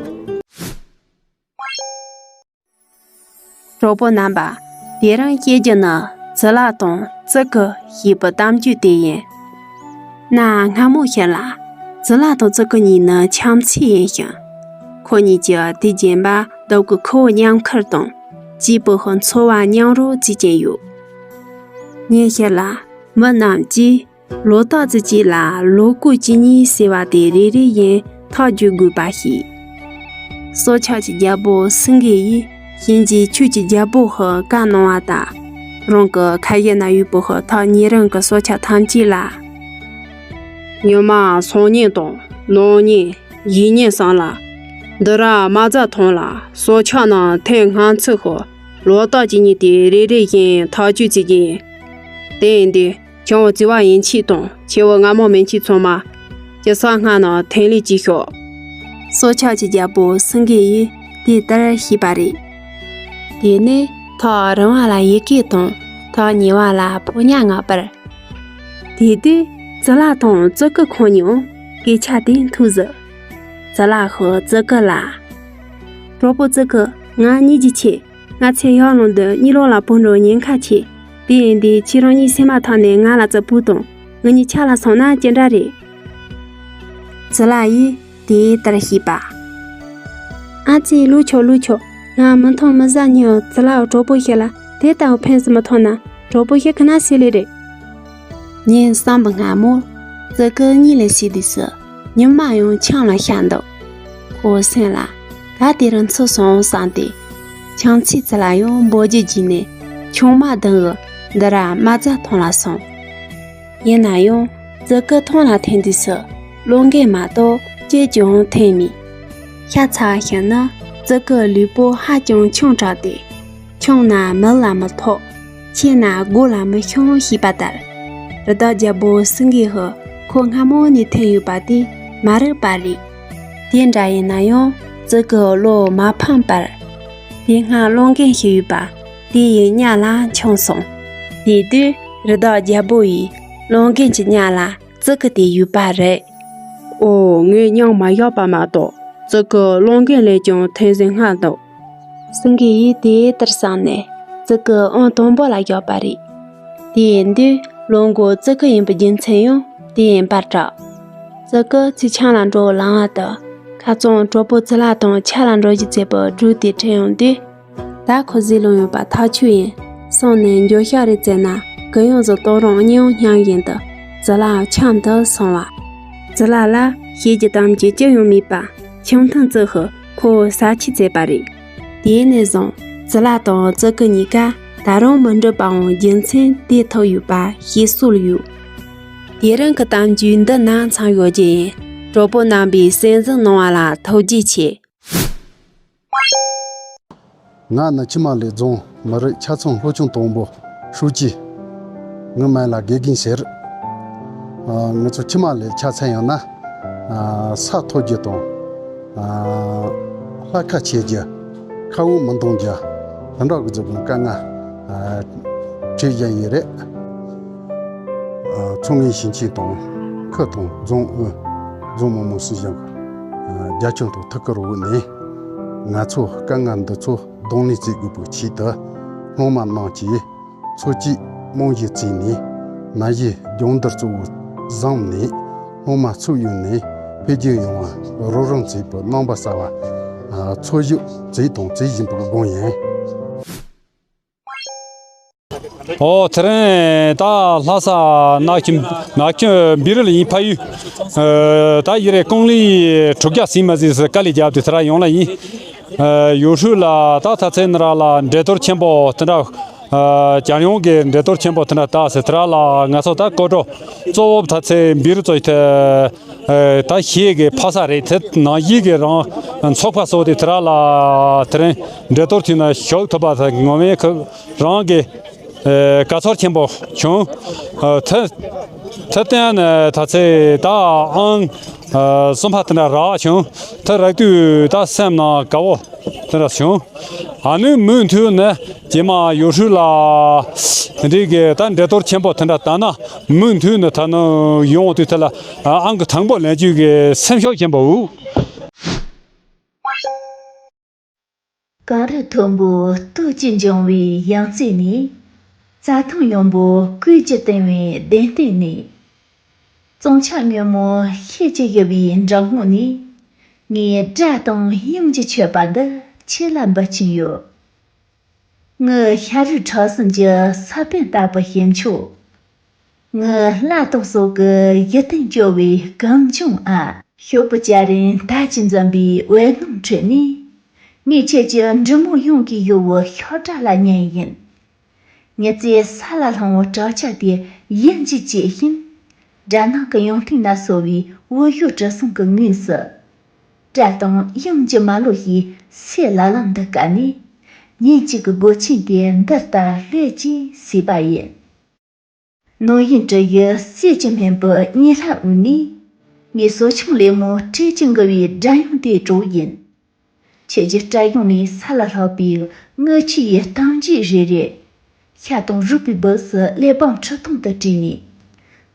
གྲོགས་པོ་རྣམ་པ། དེ་རིང་བཤད་རྒྱུ་ནི་རྫི་ལ་དང་ཙི་གུ་ཞེས་པའི་གཏམ་རྒྱུད་དེ་ཡིན། གནའ་སྔ་མོ་ཞིག་ལ་རྫི་ལ་དང་ཙི་གུ་གཉིས་ནི་ཆང་ཚིགས་ཡིན་ཞིང་། ཁོ་གཉིས་ཀྱིས་དུས་རྒྱུན་པར་རྡོ་གི་ཁུ་བོ་མཉམ་ཁུར་དང་སྐྱིད་པོ་ཞིང་འཚོ་བ་མཉམ་རོལ་བྱེད་ཀྱིན་ཡོད། ཉིན་ཞིག་ལ་མི་རྣམས་ཀྱིས་ ལོ་རྟགས་ཙི་གཅིག་ལ་ལོ་ཀུ་གཅིག་གཉིས་ཟེར་བ་དེ་རེ་རེ་བཞིན་ཐག་གཅོད་དགོས་པ་ཞིག་སྲོག་ཆགས་ཀྱི་རྒྱལ་པོ་སེང་གེ་ཡིས་གཤིན་རྗེ་ཆོས་ཀྱི་རྒྱལ་པོ་ཧི་བཀའ་གནང་བ་དང་། རང་གི་ཁ་ཡེ་ན་ཡོད་པོ་ཧི་ཐག་ཉེ་རིང་གི་སྲོག་ཆགས་ཐམས་ཅད་ལ། ཉི་མ་སང་ཉིན་དང་ནང་ཉིན་གཞེས་ཉིན་གསུམ་ལ། འདི་ར་མ་རྫ་ཐང་ལ་སྲོག་ཆགས་རྣམས་ཐེངས་ལྔ་ཚུགས་ཤོག་ལོ་རྟགས་ཀྱི་ཉིན་དེ་རེ་རེ་བཞིན་ཐག་གཅོད་བྱེད་ཀྱི་ཡིན། དེ་ཡིན་དུས་ཁྱེད་རང་བརྩེ་བ་ཡིན་ཆེད་དང་ཆེ་བོ་སྔ་མོ་མིན་ཆེད་ཚང་མ་སྤྱི་ས་སྔ་ན་ཐེངས་ལས་ཀྱིས་ཤོག་སྲོག་ཆགས་ཀྱི་རྒྱལ་པོ་སེང་གེ་ཡིས་དེ་ལྟར་ཤེས་པ་རེད། དེ་ནས་ཐག་རིང་བ་ལ་ཡི་གེ་དང་ཐག་ཉེ་བ་ལ་ཕོ་ཉ་ངག་པར། དེ་དུས་ཙི་ལ་དང་ཙི་ཀི་ཁོང་གཉིས་སྐད་ཆ་དེ་ཐུག་ཟིག་ཙི་ལ་ཧོ་ཙི་ཀི་ལ། གྲོགས་པོ་ཙི་ཀི། ང་གཉིད་ཀྱི་ཆེ། ང་ཚེ་ཡར་ལངས་དུས་གཉིད་ལོག་ལ་བུ་འགྲོ་ཉེན་ཁ་ཆེ། དེ་ཡིན་དུས་ཁྱེད་རང་གཉིས་སེམས་མ་ཐག་ནས་ང་ལ་ཙི་པུ་དང་། ང་གཉིས་ཆ་ལ་སོང་ན་ཅི་འདྲ་རེད། ཙི་ལ་ཡིས་དེ་ལྟར་ཤེས་པ། ཨ་ཙི་ལུག་ཆོག་ལུག་ཆོག་ང་མི་མཐོང་མི་ཟ་ཉོ་ཙི་ལའོ་གྲོགས་པོ་ཞིག་ལ་དེ་ལྟ་བུ་ཕན་སུ་མི་ཐོག་ན་གྲོགས་པོ་ཞིག་གི་ན་སི་ལི་རེད། ཉིན་གསུམ་པའི་སྔ་མོ། ཙི་ཀི་གཉིད་ལས་སད་དུས་སུ། ཉི་མ་ཡང་ཆང་ལ་ཤར་འདུག་ཁོའི་སེམས་ལ། ད་དེ་རིང་འཚོ་སོང་བསམ་སྟེ། ཆང་ཚིག་ཙི་ལ་ཡང་འབོ་རྒྱུ་བརྗེད་ནས་ཆུང་མ་གདང་གི་འདི་ར་མ་རྫ་ཐང་ལ་སོང་། ཡིན་ན་ཡང་ཙི་ཀི་ཐང་ལ་འཐེན་དུས་སུ་གློག་འགེལ་མ་གཏོགས་ཅི་ཀྱང་འཐེན་མེད། ཤ་ཚ་ཞིག་ན་ཙི་ཀི་ལུས་པོ་ཧ་ཅང་ཆུང་དྲགས་ཏེ། ཆུང་ན་མིག་ལ་མི་ཐོགས། ཆེ་ན་མགོ་ལ་མི་ཤོང་ཞེས་པ་ལྟར། རི་དྭགས་རྒྱལ་པོ་སེང་གེ་ཧི་ཁོ་སྔ་མོ་ནས་འཐེན་ཡོད་པ་དེ་མ་རིག་པ་རེད། དེ་འདྲ་ཡིན་ན་ཡང་ཙི་ཀི་བློ་མ་ཕམ་པར། དེ་སྔ་གློག་འགེལ་ཞིག་ཡོད་པ་དེ་ཡི་གཉའ་ལ་མཆོངས་སོང་། དེ་དུས་རི་དྭགས་རྒྱལ་པོ་ཡིས་གློག་འགེལ་གྱི་གཉའ་ལ་ཙི་ཀི་དེ་ཡོད་པ་རེད། ཨོ། ངས་མྱིང་མ་བཞག་པ་མ་གཏོགས་ཙི་ཀི་གློག་འགེལ་ལས་ཀྱང་འཐེན་ཟིན་སྔ་འདུག་སེང་གེ་ཡིས་དེ་ལྟར་བསམ་ནས་ཙི་ཀི་ཨང་དང་པོ་ལ་བཞག་པ་རེད། དེ་ཡིན་དུས་ལོ་མགོ་ཙི་ཀི་ཡིན་པའི་རྒྱུ་མཚན་ཡང་དེ་ཡིན་པར་གྲགས། ཙི་ཀི་ཚིག་ཆང་ལ་འགྲོ་ལངས་བ་དང་ཁ་རྩང་གྲོགས་པོ་ཙི་ལ་དང་ཆ་ལ་འགྲོ་རྒྱུ་བྱེད་པའི་སྒྲུག་དེ་དྲན་ཡོང་དུས། ད་ཁོ་ཟིག་ལོང་ཡོད་པ་ཐག་ཆོད་ཡིན། སོང་ནས་འགྱོད་བཤགས་རེ་བཙལ་ན་གུ་ཡངས་སུ་གཏོང་རོགས་གཉིད་ཡང་སྙམ་བཞིན་དུ་ཙི་ལའི་ཁྱམས་དུ་སོང་བ། ཙི་ལ་ལ་བཤད་རྒྱུ་དམ་བཅའ་ཅི་ཡང་མེད་པ་ཁྱིམ་ཐང་ཙི་ཧི་ཁོ་ས་ཆས་བཙལ་བ་རེད། དེ་ནས་བཟུང་ཙི་ལ་དང་ཙི་ཀི་གཉིས་ཀ་ད་རུང་མི་འགྲིག་པའང་རྒྱུ་མཚན་དེ་ཐོག་ཡོད་པ་ཤེས་སྲོལ་ཡོད། དེ་རིང་གི་གཏམ་རྒྱུད་འདི་ན་མཚམས་ཡོད་རྒྱུ་ཡིན། གྲོགས་པོ་རྣམ་པས་གསན་གཟིགས་གནང་བ་ལ་ཐུགས་རྗེ་ཆེ། ང་ནི་ཆི་མ་ལི་རྫོང་མི་རིགས་ཆ་ཚང་སློབ་ཆུང་དང་པོ་ཧྲུའུ་ཅི། ངའི་མིང་ལ་དགེ་རྒན་ཟེར། ཨ། ང་ཚོ་ཆི་མ་ལི་ཆ་ཚང་ཡང་ན། ཨ། ས་མཐོ་རྒྱུ་དང་། ཨ། ལྷ་ཁ་ཆེ་རྒྱུ། ཁ་དབང་མི་འདང་རྒྱུ། དེ་འདྲ་གི་རྫོང་དཀའ་ངལ་ཨ། འཕྲད་བཞིན་ཡོད་རེད། ཨ། མཚོ་སྔོན་ཞིང་ཆེན་དང་ཁུལ་དང་རྫོང་ཨུད། རྫོང་མི་དམངས་སྲིད་གཞུང་རྒྱ་ཁྱོན་དང་ཐུགས་ཁུར་འོག་ནས། ང་ཚོ་དཀའ་ངལ་འདི་ཚོ་གདོང་ལེན་བྱེད་དགོས་པའི་ཆེད་དུ། སློབ་མ་རྣམས་ཀྱིས་འཚོ་བཅུད་རྨང་གཞི་བརྩིས་ནས། ན་གཞོན་སྦྱོང་བརྡར་གཙོ་བོ་བཟུང་ནས། སློབ་མ་ཚུགས་ཡོད་ནས་འཕེལ་རྒྱས་ཡོང་བ་རོགས་རམ་བྱེད་པའི་རྣམ་པ་གསར་བ། ཨ། འཚོལ་ཞིབ་བྱས་དང་བྱེད་བཞིན་པའི་སྒང་ཡིན། ཨོ། དེ་རིང་ད་ལྷ་ས་ནག་ཆུ། ནག་ཆུ་བཻ་རུ་ལ་ཡིན། ཕ་ཡུལ། ཨ། ད་ཡི་རེ་ཀོང་ལི་དྲུག་བརྒྱ་ཟིན་མ་ཟིན་ཟེར་དཀའ་ལས་བརྒྱབ་སྟེ་དེ་ར་ཡོང་ལ་ཡིན། ཨ། ཡུལ་ཤུལ་ལ་ད་ད་ཚེ་ནི་ར་ལ་འགྲན་བསྡུར་ཆེན་པོ་དེ་འདྲ། ཨ། རྒྱལ་ཡོངས་ཀྱི་འགྲན་བསྡུར་ཆེན་པོ་དེ་འདྲ་ད་ཟེར་དེ་ར་ལ་ང་ཚོ་ད་སྐོར་བྲོ་གཙོ་བོ་ད་ཚེ་བཻ་རུ་ཚོ་ཡི་ཐད། ཨ། ད་ཤེས་ཀྱི་ཕ་ས་རེད། དེ་ནང་བཞིན་གྱི་རང་ཚོགས་པ་སོགས་དེ་དེ་ར་ལ་དེ་རིང་འགྲན་བསྡུར་དེ་ན་ཞུགས་ཐུབ་པ་དེ་ངོ་མའི་ཁོ་རང་གི། ཨ། དགའ་ཚོར་ཆེན་པོ་བྱུང་། ཨ། དེ་དེ་བརྟེན་ནས་ད་ཚེ་ད་ཨང་། ཨ། གསུམ་པ་དེ་འདྲ་རག་བྱུང་། དེ་རག་དུས་ད་སེམས་ནང་དགའ་བོ་དེ་འདྲ་བྱུང་། ཨ་ནི་མུ་མཐུད་ནས་རྗེས་མ་ཡུལ་ཤུལ་ལ་དེ་འདྲའི་གི་ད་འགྲན་བསྡུར་ཆེན་པོ་དེ་འདྲ་ད་ན་མུ་མཐུད་ནས་ད་ནི་ཡོང་དུས་དེ་ལ་ཨང་གི་དང་པོ་ལེན་རྒྱུ་གི་སེམས་ཤུགས་ཆེན་པོ་འུ། གངས་རི་མཐོན་པོ་སྟོབས་ཀྱིས་འབྱུང་བའི་ཡང་རྩེ་ནས། རྩྭ་ཐང་ཡངས་པོ་ཀུན་གྱིས་བསྟེན་པའི་གདན་སྟེང་ནས། གཙང་ཆབ་སྔོན་མོ་ཤེལ་གྱིས་བཞུ་བའི་འགྲམ་ངོགས་ནས། ངས་སྒྲ་དང་དབྱངས་ཀྱིས་མཆོད་པ་འདི་ཁྱེད་ལ་འབུལ་གྱིན་ཡོད། ངའི་ཤ་རུས་ཁྲག་གསུམ་གྱི་ས་བོན་ལྟ་བུ་ཞིག་མཆོད། ངའི་ལྷ་དང་སྲོག་གི་གཞི་རྟེན་བཅོལ་བའི་གངས་ལྗོངས་ཨ། ཞོགས་པའི་སྐྱ་རེངས་དལ་གྱིས་འཛིན་པའི་འོད་སྣང་ཁྲོད་ནས། ངས་ཁྱེད་ཀྱི་འབྲི་མོ་ཡོངས་ཀྱི་ཡུལ་བོ་ཤོག་སྒྲ་ལ་ཉན་ཡིན། མྱུར་བརྩེ་ས་ལ་ལྷུང་བའི་བྲག་ཆ་དེ་ཡིད་འཇིགས་བྱེད་བཞིན། སྦྲ་ནག་གི་ཡང་སྟེང་ན་སོ་བའི་འོད་ཞུ་གྲུ་གསུམ་གྱི་ངོས་སུ། བཀྲ་དང་དབྱངས་ཀྱི་མ་ལོ་ཞིག་སེ་ལ་ལ་འདི་ཀ་ནས། ཉིན་གཅིག་གི་སྒོ་ཆེན་དེ་འདི་ལྟར་སླེབས་ཀྱིས་བཟོས་པ་ཡིན། ནོར་ཡིན་གྲུ་ཡི་གསེར་གྱི་སྨན་པོ་གཉིས་ལྷ་འོད་ནས། ངའི་སོ་ཆུང་ལེབ་མོ་སྤྲེལ་གྱི་འགུལ་བའི་སྒྲ་དབྱངས་དེ་གྲོགས་ཡིན། ཁྱེད་ཀྱི་སྐྲ་གཡོན་ནས་ས་ལ་ལྷག་པའི་རྔུལ་ཆུ་ཡི་གཏམ་རྒྱུད་རེ་རེ། ཤ་དང་རུས་པའི་སྦུབས་སུ་གླེགས་བམ་ཁྲི་སྟོང་དུ་བྲིས་ནས།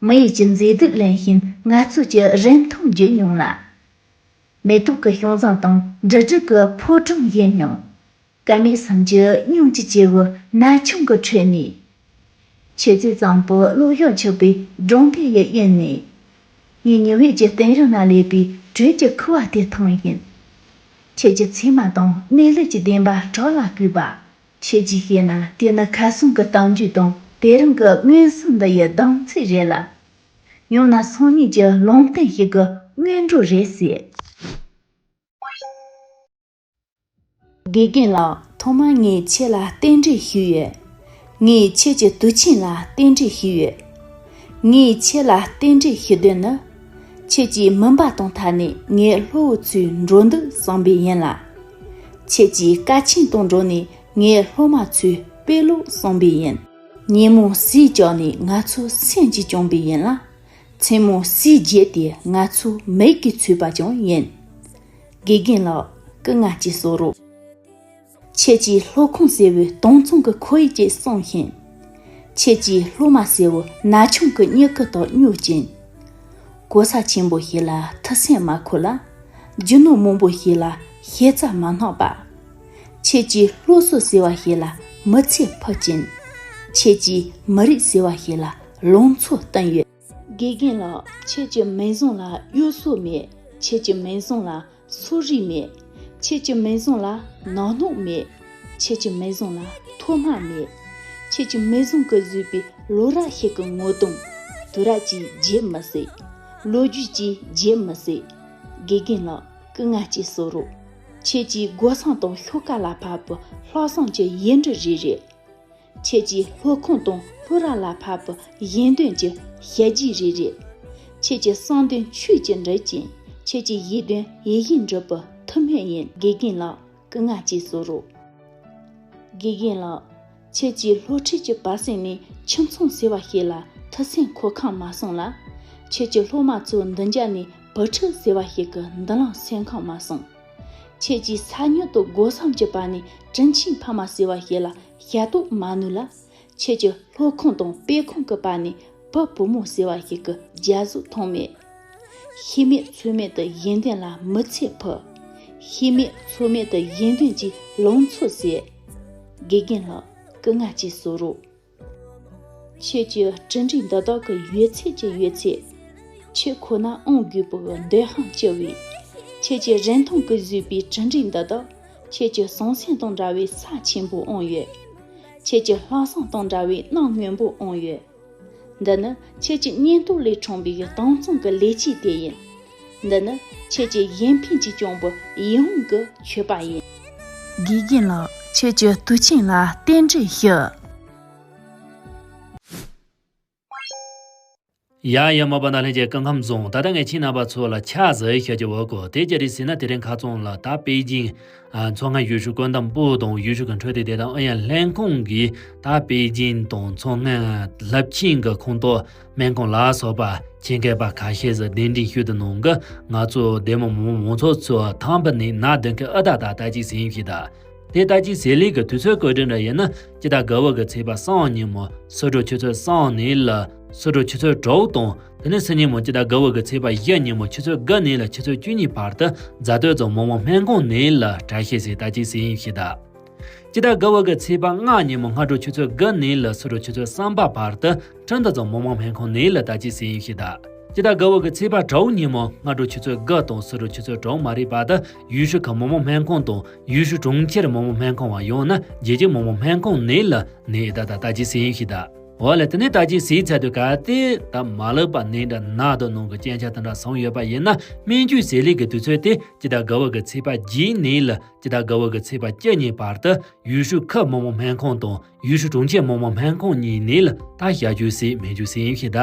མི་ཡུལ་གྱི་མཛེས་སྡུག་ལེན་བཞིན་ང་ཚོ་གྱི་རིན་ཐང་བརྗོད་མྱོང་ལ། མེ་ཏོག་གི་ཤིང་བཟང་དང་འབྲུ་དྲུག་གི་ཕོ་བྲང་ཡིན་མྱོང་། སྐར་མའི་སེམས་ཀྱི་སྙིང་གི་སྐྱེ་བོ་ན་ཆུང་གི་ཁྲོད་ནས། ཁྱེད་ཚོའི་གཙང་པོ་གློ་བུར་འཁྱུག་པའི་སྒྲོན་མེ་ཡི་དབྱིངས་ནས། ངའི་ཉི་འོད་ཀྱི་གཏིང་རིང་ན་སླེབས་པའི་དྲོད་ཀྱི་ཁུ་བ་དེ་ཐང་ཡིན། ཁྱེད་ཀྱི་མཚན་མ་དང་གནས་ལུགས་ཀྱི་བདེན་པ་བྲག་ལ་བརྐོས་པ། ཁྱེད་ཀྱིས་བཤད་ན་དེ་ནི་ཁ་སང་གི་གཏམ་རྒྱུད་དང་དེ་རིང་གི་མངོན་སུམ་འདི་ཡི་གདེང་ཚོད་རེད་ལ། ཡང་ན་སང་ཉིན་གྱི་ལུང་བསྟན་ཞིག་གི་སྔོན་འགྲོ་རེད་ཟེར། དགེ་རྒན་ལགས། ཐོག་མར་ངས་ཁྱེད་ལ་རྟེན་འབྲེལ་ཞུས་ཡོད། ངས་ཁྱེད་ཀྱི་དུས་ཆེན་ལ་རྟེན་འབྲེལ་ཞུས་ཡོད། ངས་ཁྱེད་ལ་རྟེན་འབྲེལ་ཞུ་དོན་ནི། ཁྱེད་ཀྱིས་མུན་པ་དང་ཐར་ནས་ངའི་སློབ་བུ་ཚོའི་འགྲོ་འདུག་བཟང་པའི་ཡིན་ལ། ཁྱེད་ཀྱིས་དཀའ་ཆེན་དང་འགྲོགས་ནས་ངའི་སློབ་མ་ཚོའི་དཔེ་ཀློག་བཟང་པའི་ཡིན། ཉིན་མོ་ཟས་བཅག་ནས་ང་ཚོ་སེམས་ཀྱིས་བསྐྱངས་པའི་ཡིན་ལ། མཚན་མོ་ཟས་བརྗེད་དེ་ང་ཚོ་མིག་གིས་འཚོས་པ་ཀྱང་ཡིན། དགེ་རྒན་ལགས། སྐུ་ངལ་གྱིས་གསོ་རོགས། ཁྱེད་ཀྱིས་སློབ་ཁང་ཟེར་བའི་དྭངས་གཙང་གི་ཁོར་ཡུག་ཅིག་བསྲུངས་ཤིང་། ཁྱེད་ཀྱིས་སློབ་མ་ཟེར་བོ་ན་ཆུང་གི་མྱུ་གུ་དག་སྨྱོ་ཅིང་། གོ་ས་ཆེན་པོ་ཞིག་ལ་མཐུ་སེམས་མ་འཁོར་ལ། རྒྱུ་ནོར་མང་པོ་ཞིག་ལ་ཞེ་ཚ་མ་སྣང་པ། ཁྱེད་ཀྱིས་སློབ་གསོ་ཟེར་བ་ཞིག་ལ་མི་ཚེ་ཕུལ་ཅིང་། ཁྱེད་ཀྱིས་མི་རིགས་ཟེར་བ་ཞིག་ལ་ལང་ཚོ་བསྟན་ཡོད། དགེ་རྒན་ལགས། ཁྱེད་ཀྱི་མིང་བཟང་ལ་གཡོ་ཟོལ་མེད། ཁྱེད་ཀྱི་མིང་བཟང་ལ་སོ་རིས་མེད། ཁྱེད་ཀྱི་མིང་བཟང་ལ་ནག་ནོག་མེད། ཁྱེད་ཀྱི་མིང་བཟང་ལ་མཐོ་དམའ་མེད། ཁྱེད་ཀྱི་མིང་བཟང་གིས་བཟོས་པའི་ལོ་རབས་ཤིག་གི་ངོ་གདོང་དུས་རབས་ཀྱིས་བརྗེད་མི་སྲིད། ལོ་རྒྱུས་ཀྱིས་བརྗེད་མི་སྲིད། དགེ་རྒན་ལགས། སྐུ་ངལ་གྱིས་གསོ་རོགས། ཁྱེད་ཀྱིས་སྒོ་སྲུང་དང་ཤོག་ཁ་ལ་ཕབ་པའི་ལྷག་བསམ་གྱི་ཡིག་འབྲུ་རེ་རེ། ཁྱེད་ཀྱིས་སློབ་ཁང་དང་སློབ་ར་ལ་ཕབ་པའི་གཞན་དོན་གྱི་ཞལ་རྗེས་རེ་རེ། ཁྱེད་ཀྱི་བསམ་དོན་ཆོས་ཀྱི་འབྲུ་ཅན། ཁྱེད་ཀྱི་ཡིད་དོན་ཡིད་བཞིན་འགྲུབ་པའི་ཐུགས་སྨོན་ཡིན། དགེ་རྒན་ལགས། སྐུ་ངལ་གྱིས་གསོ་རོགས། དགེ་རྒན་ལགས། ཁྱེད་ཀྱིས་སློབ་ཁྲིད་ཀྱི་བར་གསེང་ནས་ཁྱིམ་ཚང་ཟེར་བ་ཞིག་ལ་མཐུ་སེམས་འཁོར་ཁ་མ་སོང་ལ། ཁྱེད་ཀྱི་སློབ་མ་ཚོ་མདུན་རྒྱབ་ནས་བུ་ཕྲུག་ཟེར་བ་ཞིག་གི་མདུན་ལམ་སེམས་ཁ་མ་སོང་། ཁྱེད་ཀྱིས་ས་མྱུག་ཏུ་སྒོ་སམ་གྱི་བར་ནས་དྲིན་ཆེན་ཕ་མ་ཟེར་བ་ཞིག་ལ་ཞབས་ཏོག་མ་ནུས་ལ། ཁྱེད་ཀྱི་སློབ་ཁང་དང་དཔེ་ཁང་གི་བར་ནས་བུ་བུ་མོ་ཟེར་བ་ཞིག་གི་རྒྱ་གཟུགས་མཐོང་མེད། ཤེས་མེད་ཚོད་མེད་དུ་གཞན་དོན་ལ་མི་ཚེ་ཕུལ། ཤེས་མེད་ཚོད་མེད་དུ་གཞན་དོན་གྱི་ལང་ཚོ་ཟད། དགེ་རྒན་ལགས། སྐུ་ངལ་གྱིས་གསོ་རོགས། ཁྱེད་ཀྱི་གྲུབ་འབྲས་འདི་དག་གི་ཡོད་ཚད་ཀྱི་ཡོད་ཚད། ཁྱེད་ཁོ་ན་ཨང་དགོས་པའི་འདོད་ཧང་ལྕི་བས། ཁྱེད་ཀྱི་རིན་ཐང་གིས་བཟོས་པའི་གྲུབ་འབྲས་འདི་དག་ཁྱེད་ཀྱི་ཟང་ཟིང་དང་འདྲ་བའི་ས་ཆེན་པོ་ཨང་ཡོད། ཁྱེད་ཀྱི་ལྷག་བསམ་དང་འདྲ་བའི་གནམ་སྔོན་པོ་ཨང་ཡོད། འདི་ནི་ཁྱེད་ཀྱི་སྙིང་སྟོབས་ལས་འཁྲུངས་པའི་དྭངས་གཙང་གི་ལེགས་སྐྱེས་དེ་ཡིན། འདི་ནི་ཁྱེད་ཀྱི་གཞན་ཕན་གྱིས་བསྐྱངས་པའི་ཡིད་འོང་གི་མཆོད་པ་ཡིན། དགེ་རྒན་ལགས། ཁྱེད་ཀྱི་དུས་ཆེན་ལ་རྟེན་འབྲེལ་ཞུ། ཡ་ཡ་མ་པ་ན་ལྷན་རྒྱས་སྐུ་ཁམས་བཟང་། ད་ལྟ་ངས་ཁྱེད་རྣམ་པ་ཚོ་ལ་ཕྱག་བཟོ་ཡི་ཤོད་ཀྱི་འོ་གོ། དེ་ཅི་རེད་ཟེར་ན་དེ་རིང་ཁ་རྩང་ལ་ད་པེ་ཅིང་ཨ་མཚོ་སྔོན་ཡུལ་ཤུལ་ཀོན་ཏམ་པུ་དང་ཡུལ་ཤུལ་གྱི་འཕྲོད་བསྟེན་བདེ་ཐང་ཨུ་ཡོན་ལྷན་ཁང་གིས་ད་པེ་ཅིང་དང་མཚོ་སྔོན་རླབས་ཆེན་གྱི་ཁོངས་གཏོགས་སྨན་ཁང་ལ་སོགས་པ་ཆེད་མཁས་པ་ཁ་ཤས་ཟིག་གདན་འདྲེན་ཞུས་ཏེ་གནང་གི། ང་ཚོ་སྡེ་མི་མང་མང་ཚོགས་ཚོ་ཐང་པ་ནས་ན་དུན་གི་ཨ་ད་ད་ད་ཅིག་ཟིན་ཞིག་ད། དེ་ལྟ་ཅི་ཟེར་ལས་ཀྱི་དུས་ཚོད་བཀོད་སྒྲིག་འདྲ་ཡིན་ན། སྤྱི་ཟླ་དགུ་པ་གི་ཚེས་པ་གསུམ་ཉིན་མོ་སུ་དྲོ་ཆུ་ཚོད་གསུམ་ནས་ལ་སུ་དྲོ་ཆུ་ཚོད་དྲུག་དང་། དེ་ནས་སུ་ཉིན་མོ་སྤྱི་ཟླ་དགུ་པ་གི་ཚེས་པ་བཞི་ཉིན་མོ་ཆུ་ཚོད་དགུ་ནས་ལ་ཆུ་ཚོད་བཅུ་གཉིས་བར་དུ་རྫ་སྟོད་རྫོང་མི་དམངས་སྨན་ཁང་ནས་ལ་གྲྭ་ཤེས་ཟེར་ལྟ་ཅི་ཟེར་ཡིན་ཞིག་ད། སྤྱི་ཟླ་དགུ་པ་གི་ཚེས་པ་ལྔ་ཉིན་མོ་སྔ་དྲོ་ཆུ་ཚོད་དགུ་ནས་ལ་སུ་དྲོ་ཆུ་ཚོད་གསུམ་པ་བར་དུ། ཁྲིན་ཏུ་རྫོང་མི་དམངས་སྨན་ཁང་ནས་ལ་ལྟ་ཅི་ཟེར་ཡིན་ཞིག་ད། སྤྱི་ཟླ་དགུ་པ་གི་ཚེས་པ་དྲུག་ཉིན་མོ་སྔ་དྲོ་ཆུ་ཚོད་དགུ་དང་སུ་དྲོ་ཆུ་ཚོད་དྲུག་མ་རེད་པ་ད། ཡུལ་ཤུལ་གི་མི་དམངས་སྨན་ཁང་དང་ཡུལ་ཤུལ་གྲོང་ཁྱེར་མི་དམངས་སྨན་ཁང་བ་ཡང་ན་རྒྱལ་སྤྱིའི་མི་དམངས་སྨན་ཁང་ནས་ལ་ནས་ད་ད་ལྟ་ཅི་ཟེར་ཡིན་ཞིག་ད། འོ་ལེ། དེ་ནས་ད་ཅི་ཟས་ཚར་དུས་ག་དེ་ད་མ་ལུས་པ་ནད་འདྲ་ན་དང་ནང་གི་རྐྱེན་ཆག་དེ་འདྲ་སོང་ཡོད་པ་ཡིན་ན། སྨན་བཅོས་ཟས་ལས་ཀྱི་དུས་ཚོད་དེ་སྤྱི་ཟླ་དགུ་པ་གི་ཚེས་པ་བརྒྱད་ནས་ལ་སྤྱི་ཟླ་དགུ་པ་གི་ཚེས་པ་བཅུ་གཉིས་བར་དུ་ཡུས་ཧྲུའུ་ཁུལ་མི་དམངས་སྨན་ཁང་དང་ཡུས་ཧྲུའུ་གྲོང་ཁྱེར་མི་དམངས་སྨན་ཁང་གཉིས་ནས་ལ་ད་ཞག་བཅུ་ཟས་སྨན་བཅོས་ཟས་ཡིན་ཞེས་ད།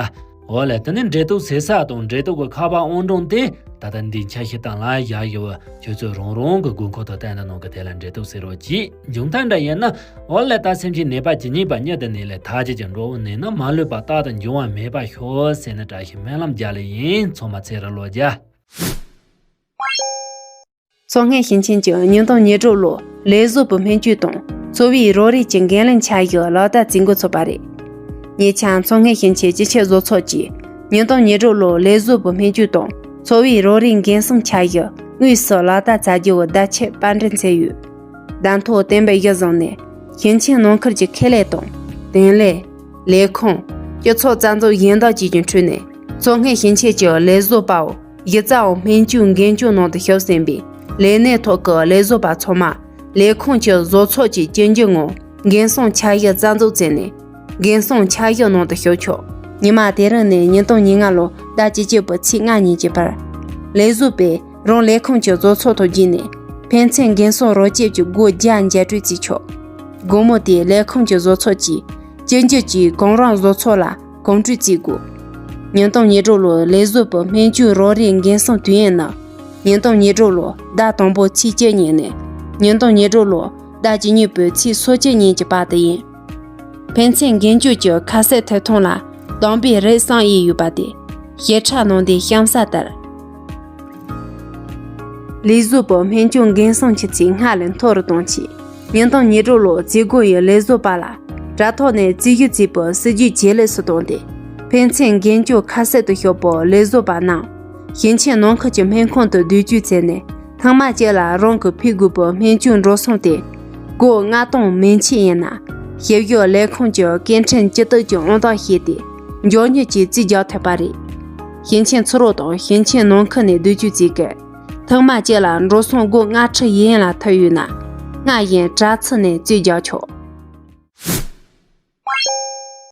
འོ་ལེ། དེ་ནས་འབྲས་ཐོག་ཟས་ས་དང་འབྲས་ཐོག་གི་ཁ་པར་ཨང་གྲངས་དེ་ད་ལྟ་འདི་འཆར་གཞི་སྟེང་ལ་བཞག་ཡོད། ཁྱོད་ཚོས་རང་རང་གི་དགོས་མཁོ་དང་བསྟུན་ནས་ནང་གི་དེ་ལ་འབྲེལ་གཏུག་ཟེར་རོགས་གྱིས། མཇུག་མཐའ་འདྲ་ཡིན་ན། འོ་ལེ། ད་སེམས་ཅན་ནད་པ་ཇི་སྙེད་པ་སྙིང་དུ་ནས་ལས་ཐ་ཅི་ཅི་འགྲོ་འོ་ནས་ན་མ་ལུས་པ་རྟག་ཏུ་འབྱུང་བ་མེད་པ་ཤོག་ཟེར་ནས་བཀྲ་ཤིས་སྨོན་ལམ་རྒྱག་ལེ་ཡིན། ཚང་མ་ཚེ་རིང་ལོ་བརྒྱ། མཚོ་སྔོན་ཞིང་ཆེན་གྱི་ཉིས་སྟོང་ཉེར་དྲུག་ལོ་ལས་བཟོ་པའི་སྨན་བཅོས་དང་འཚོ་བའི་རོགས་རེས་ཀྱི་འགན་ལེན་འཆར་གཞི་ལག་བསྟར་བྱེད་འགོ་ཚུགས་པ་རེད། ཉེ་ཆར་མཚོ་སྔོན་ཞིང་ཆེན་སྤྱི་ཁྱབ་བཟོ་ཚོགས་ཀྱིས་ཉིས་སྟོང་ཉེར་དྲུག་ལོ་ལས་བཟོ་པའི་སྨན་བཅོས་དང་འཚོ་བའི་རོགས་རེས་འགན་སྲུང་འཆར་གཞི་དངོས་སུ་ལག་བསྟར་བྱ་རྒྱུའི་བརྡ་ཆད་བར་འབྲི་མཛད་ཡོད། བརྡ་ཐོ་བསྟན་པའི་གཞི་བཟུང་ནས་ཞིང་ཆེན་ནང་ཁུལ་གྱི་ཁེ་ལས་དང་དེང་ལས་ལས་ཁུངས་སྤྱི་ཚོགས་རྩ་འཛུགས་གཞན་དག་བཅས་ཀྱི་ཁྲོད་ནས་མཚོ་སྔོན་ཞིང་ཆེན་གྱི་ལས་བཟོ་པའོ་གཞི་རྩའོ་སྨན་བཅོས་འགན་བཅོལ་ནང་དུ་ཞུགས་ཟིན་པའི་ལས་གནས་ཐོག་གི་ལས་བཟོ་པ་ཚང་མ་ལས་ཁུངས་ཀྱི་བཟོ་ཚོགས་ཀྱི་བཅོས་སྒྱུར་ངང་འགན་སྲུང་འཆར་གཞི་རྩ་འཛུགས་བྱས་ནས་འགན་སྲུང་འཆར་གཞི་ནང་དུ་ཞུགས་ཆོག་ཉི་མ་དེ་རིང་ནས་ཉིས་སྟོང་ཉེར་ལྔ་ལོ་ཟླ་བཅུ་གཅིག་པའི་ཚེས་ལྔ་ཉིན་གྱི་བར། ལས་བཟོ་པས་རང་ལས་ཁུངས་ཀྱི་བཟོ་ཚོགས་ཐོག་བརྒྱུད་ནས་ཕན་ཚུན་འགན་སྲུང་རོགས་སྐྱོབ་ཀྱི་སྒོ་བརྒྱ་འབྱེད་གྲོས་བྱེད་ཆོག་སྒོར་མོ་དེ་ལས་ཁུངས་ཀྱི་བཟོ་ཚོགས་ཀྱིས་བཅོས་སྒྱུར་གྱིས་གང་རུང་བཟོ་ཚོགས་ལ་གོང་སྤྲོད་བྱེད་དགོས། ཉིས་སྟོང་ཉེར་དྲུག་ལོའི་ལས་བཟོ་པའི་སྨན་བཅོས་རོགས་རེས་འགན་སྲུང་དུས་ཡུན་ནི། ཉིས་སྟོང་ཉེར་དྲུག་ལོའི་ཟླ་དང་པོའི་ཚེས་བཅུ་ཉིན་ནས་ཉིས་སྟོང་ཉེར་དྲུག་ལོའི་ཟླ་བཅུ་གཉིས་པའི་ཚེས་སོ་གཅིག་ཉིན་གྱི་བར་དུ་ཡིན། ཕན་ཚུན་འགན་བཅོལ་གྱི་ཁ་གསལ་ཐད་གཏོང་ལ་དམ་པའི་རེ་བསམ་ཡས་ཡོད་པ་དེ་ཞིབ་ཕྲ་ནང་དེ་གཤམ་གསལ་ལྟར། ལས་བཟོ་པའི་སྨན་བཅོས་འགན་སྲུང་ཆུ་ཚད་སྔར་ལས་མཐོ་རུ་གཏོང་ཆེད། ཉིས་སྟོང་ཉེར་དྲུག་ལོའི་རྩིས་དགོས་ཡི་ལས་བཟོ་པ་ལ་དྲ་ཐོག་ནས་རྩིས་ཞིབ་བྱས་པའི་སྲིད་ཇུས་ཇེ་ལེགས་སུ་བཏང་སྟེ། ཕན་ཚུན་འགན་བཅོལ་ཁ་གསལ་དུ་ཞུགས་པའི་ལས་བཟོ་པ་རྣམས་ཞིང་ཆེན་ནང་ཁུལ་གྱི་སྨན་ཁང་དུ་སྡོད་བཅུག་བྱས་ནས་ཐེངས་མ་གཅིག་ལ་རང་གི་ཕུལ་དགོས་པའི་སྨན་བཅོས་འགྲོ་སོང་དེ་སྒོར་ལྔ་སྟོང་མན་ཆད་ཡིན་ན་ཞིབ་དཔྱོད་ལས་ཁུངས་ཀྱི་སྐད་འཕྲིན་སྤྱི་བཏུག་གི་ཨང་རྟགས་བཤད་དེ་མགྱོགས་མྱུར་གྱིས་རྩིས་རྒྱག་ཐུབ་པ་རེད། ཞིང་ཆེན་ཚུ་རོལ་དང་ཞིང་ཆེན་ནང་ཁུལ་ནས་སྡོད་བཅུག་བྱེད་སྐབས། ཐེངས་མ་གཅིག་ལ་འགྲོ་སོང་སྒོར་ལྔ་ཁྲི་ཡན་ལ་ཐུབ་ཡོད་ན། སྔར་བཞིན་དྲ་ཚིགས་ནས་རྩིས་རྒྱག་ཆོག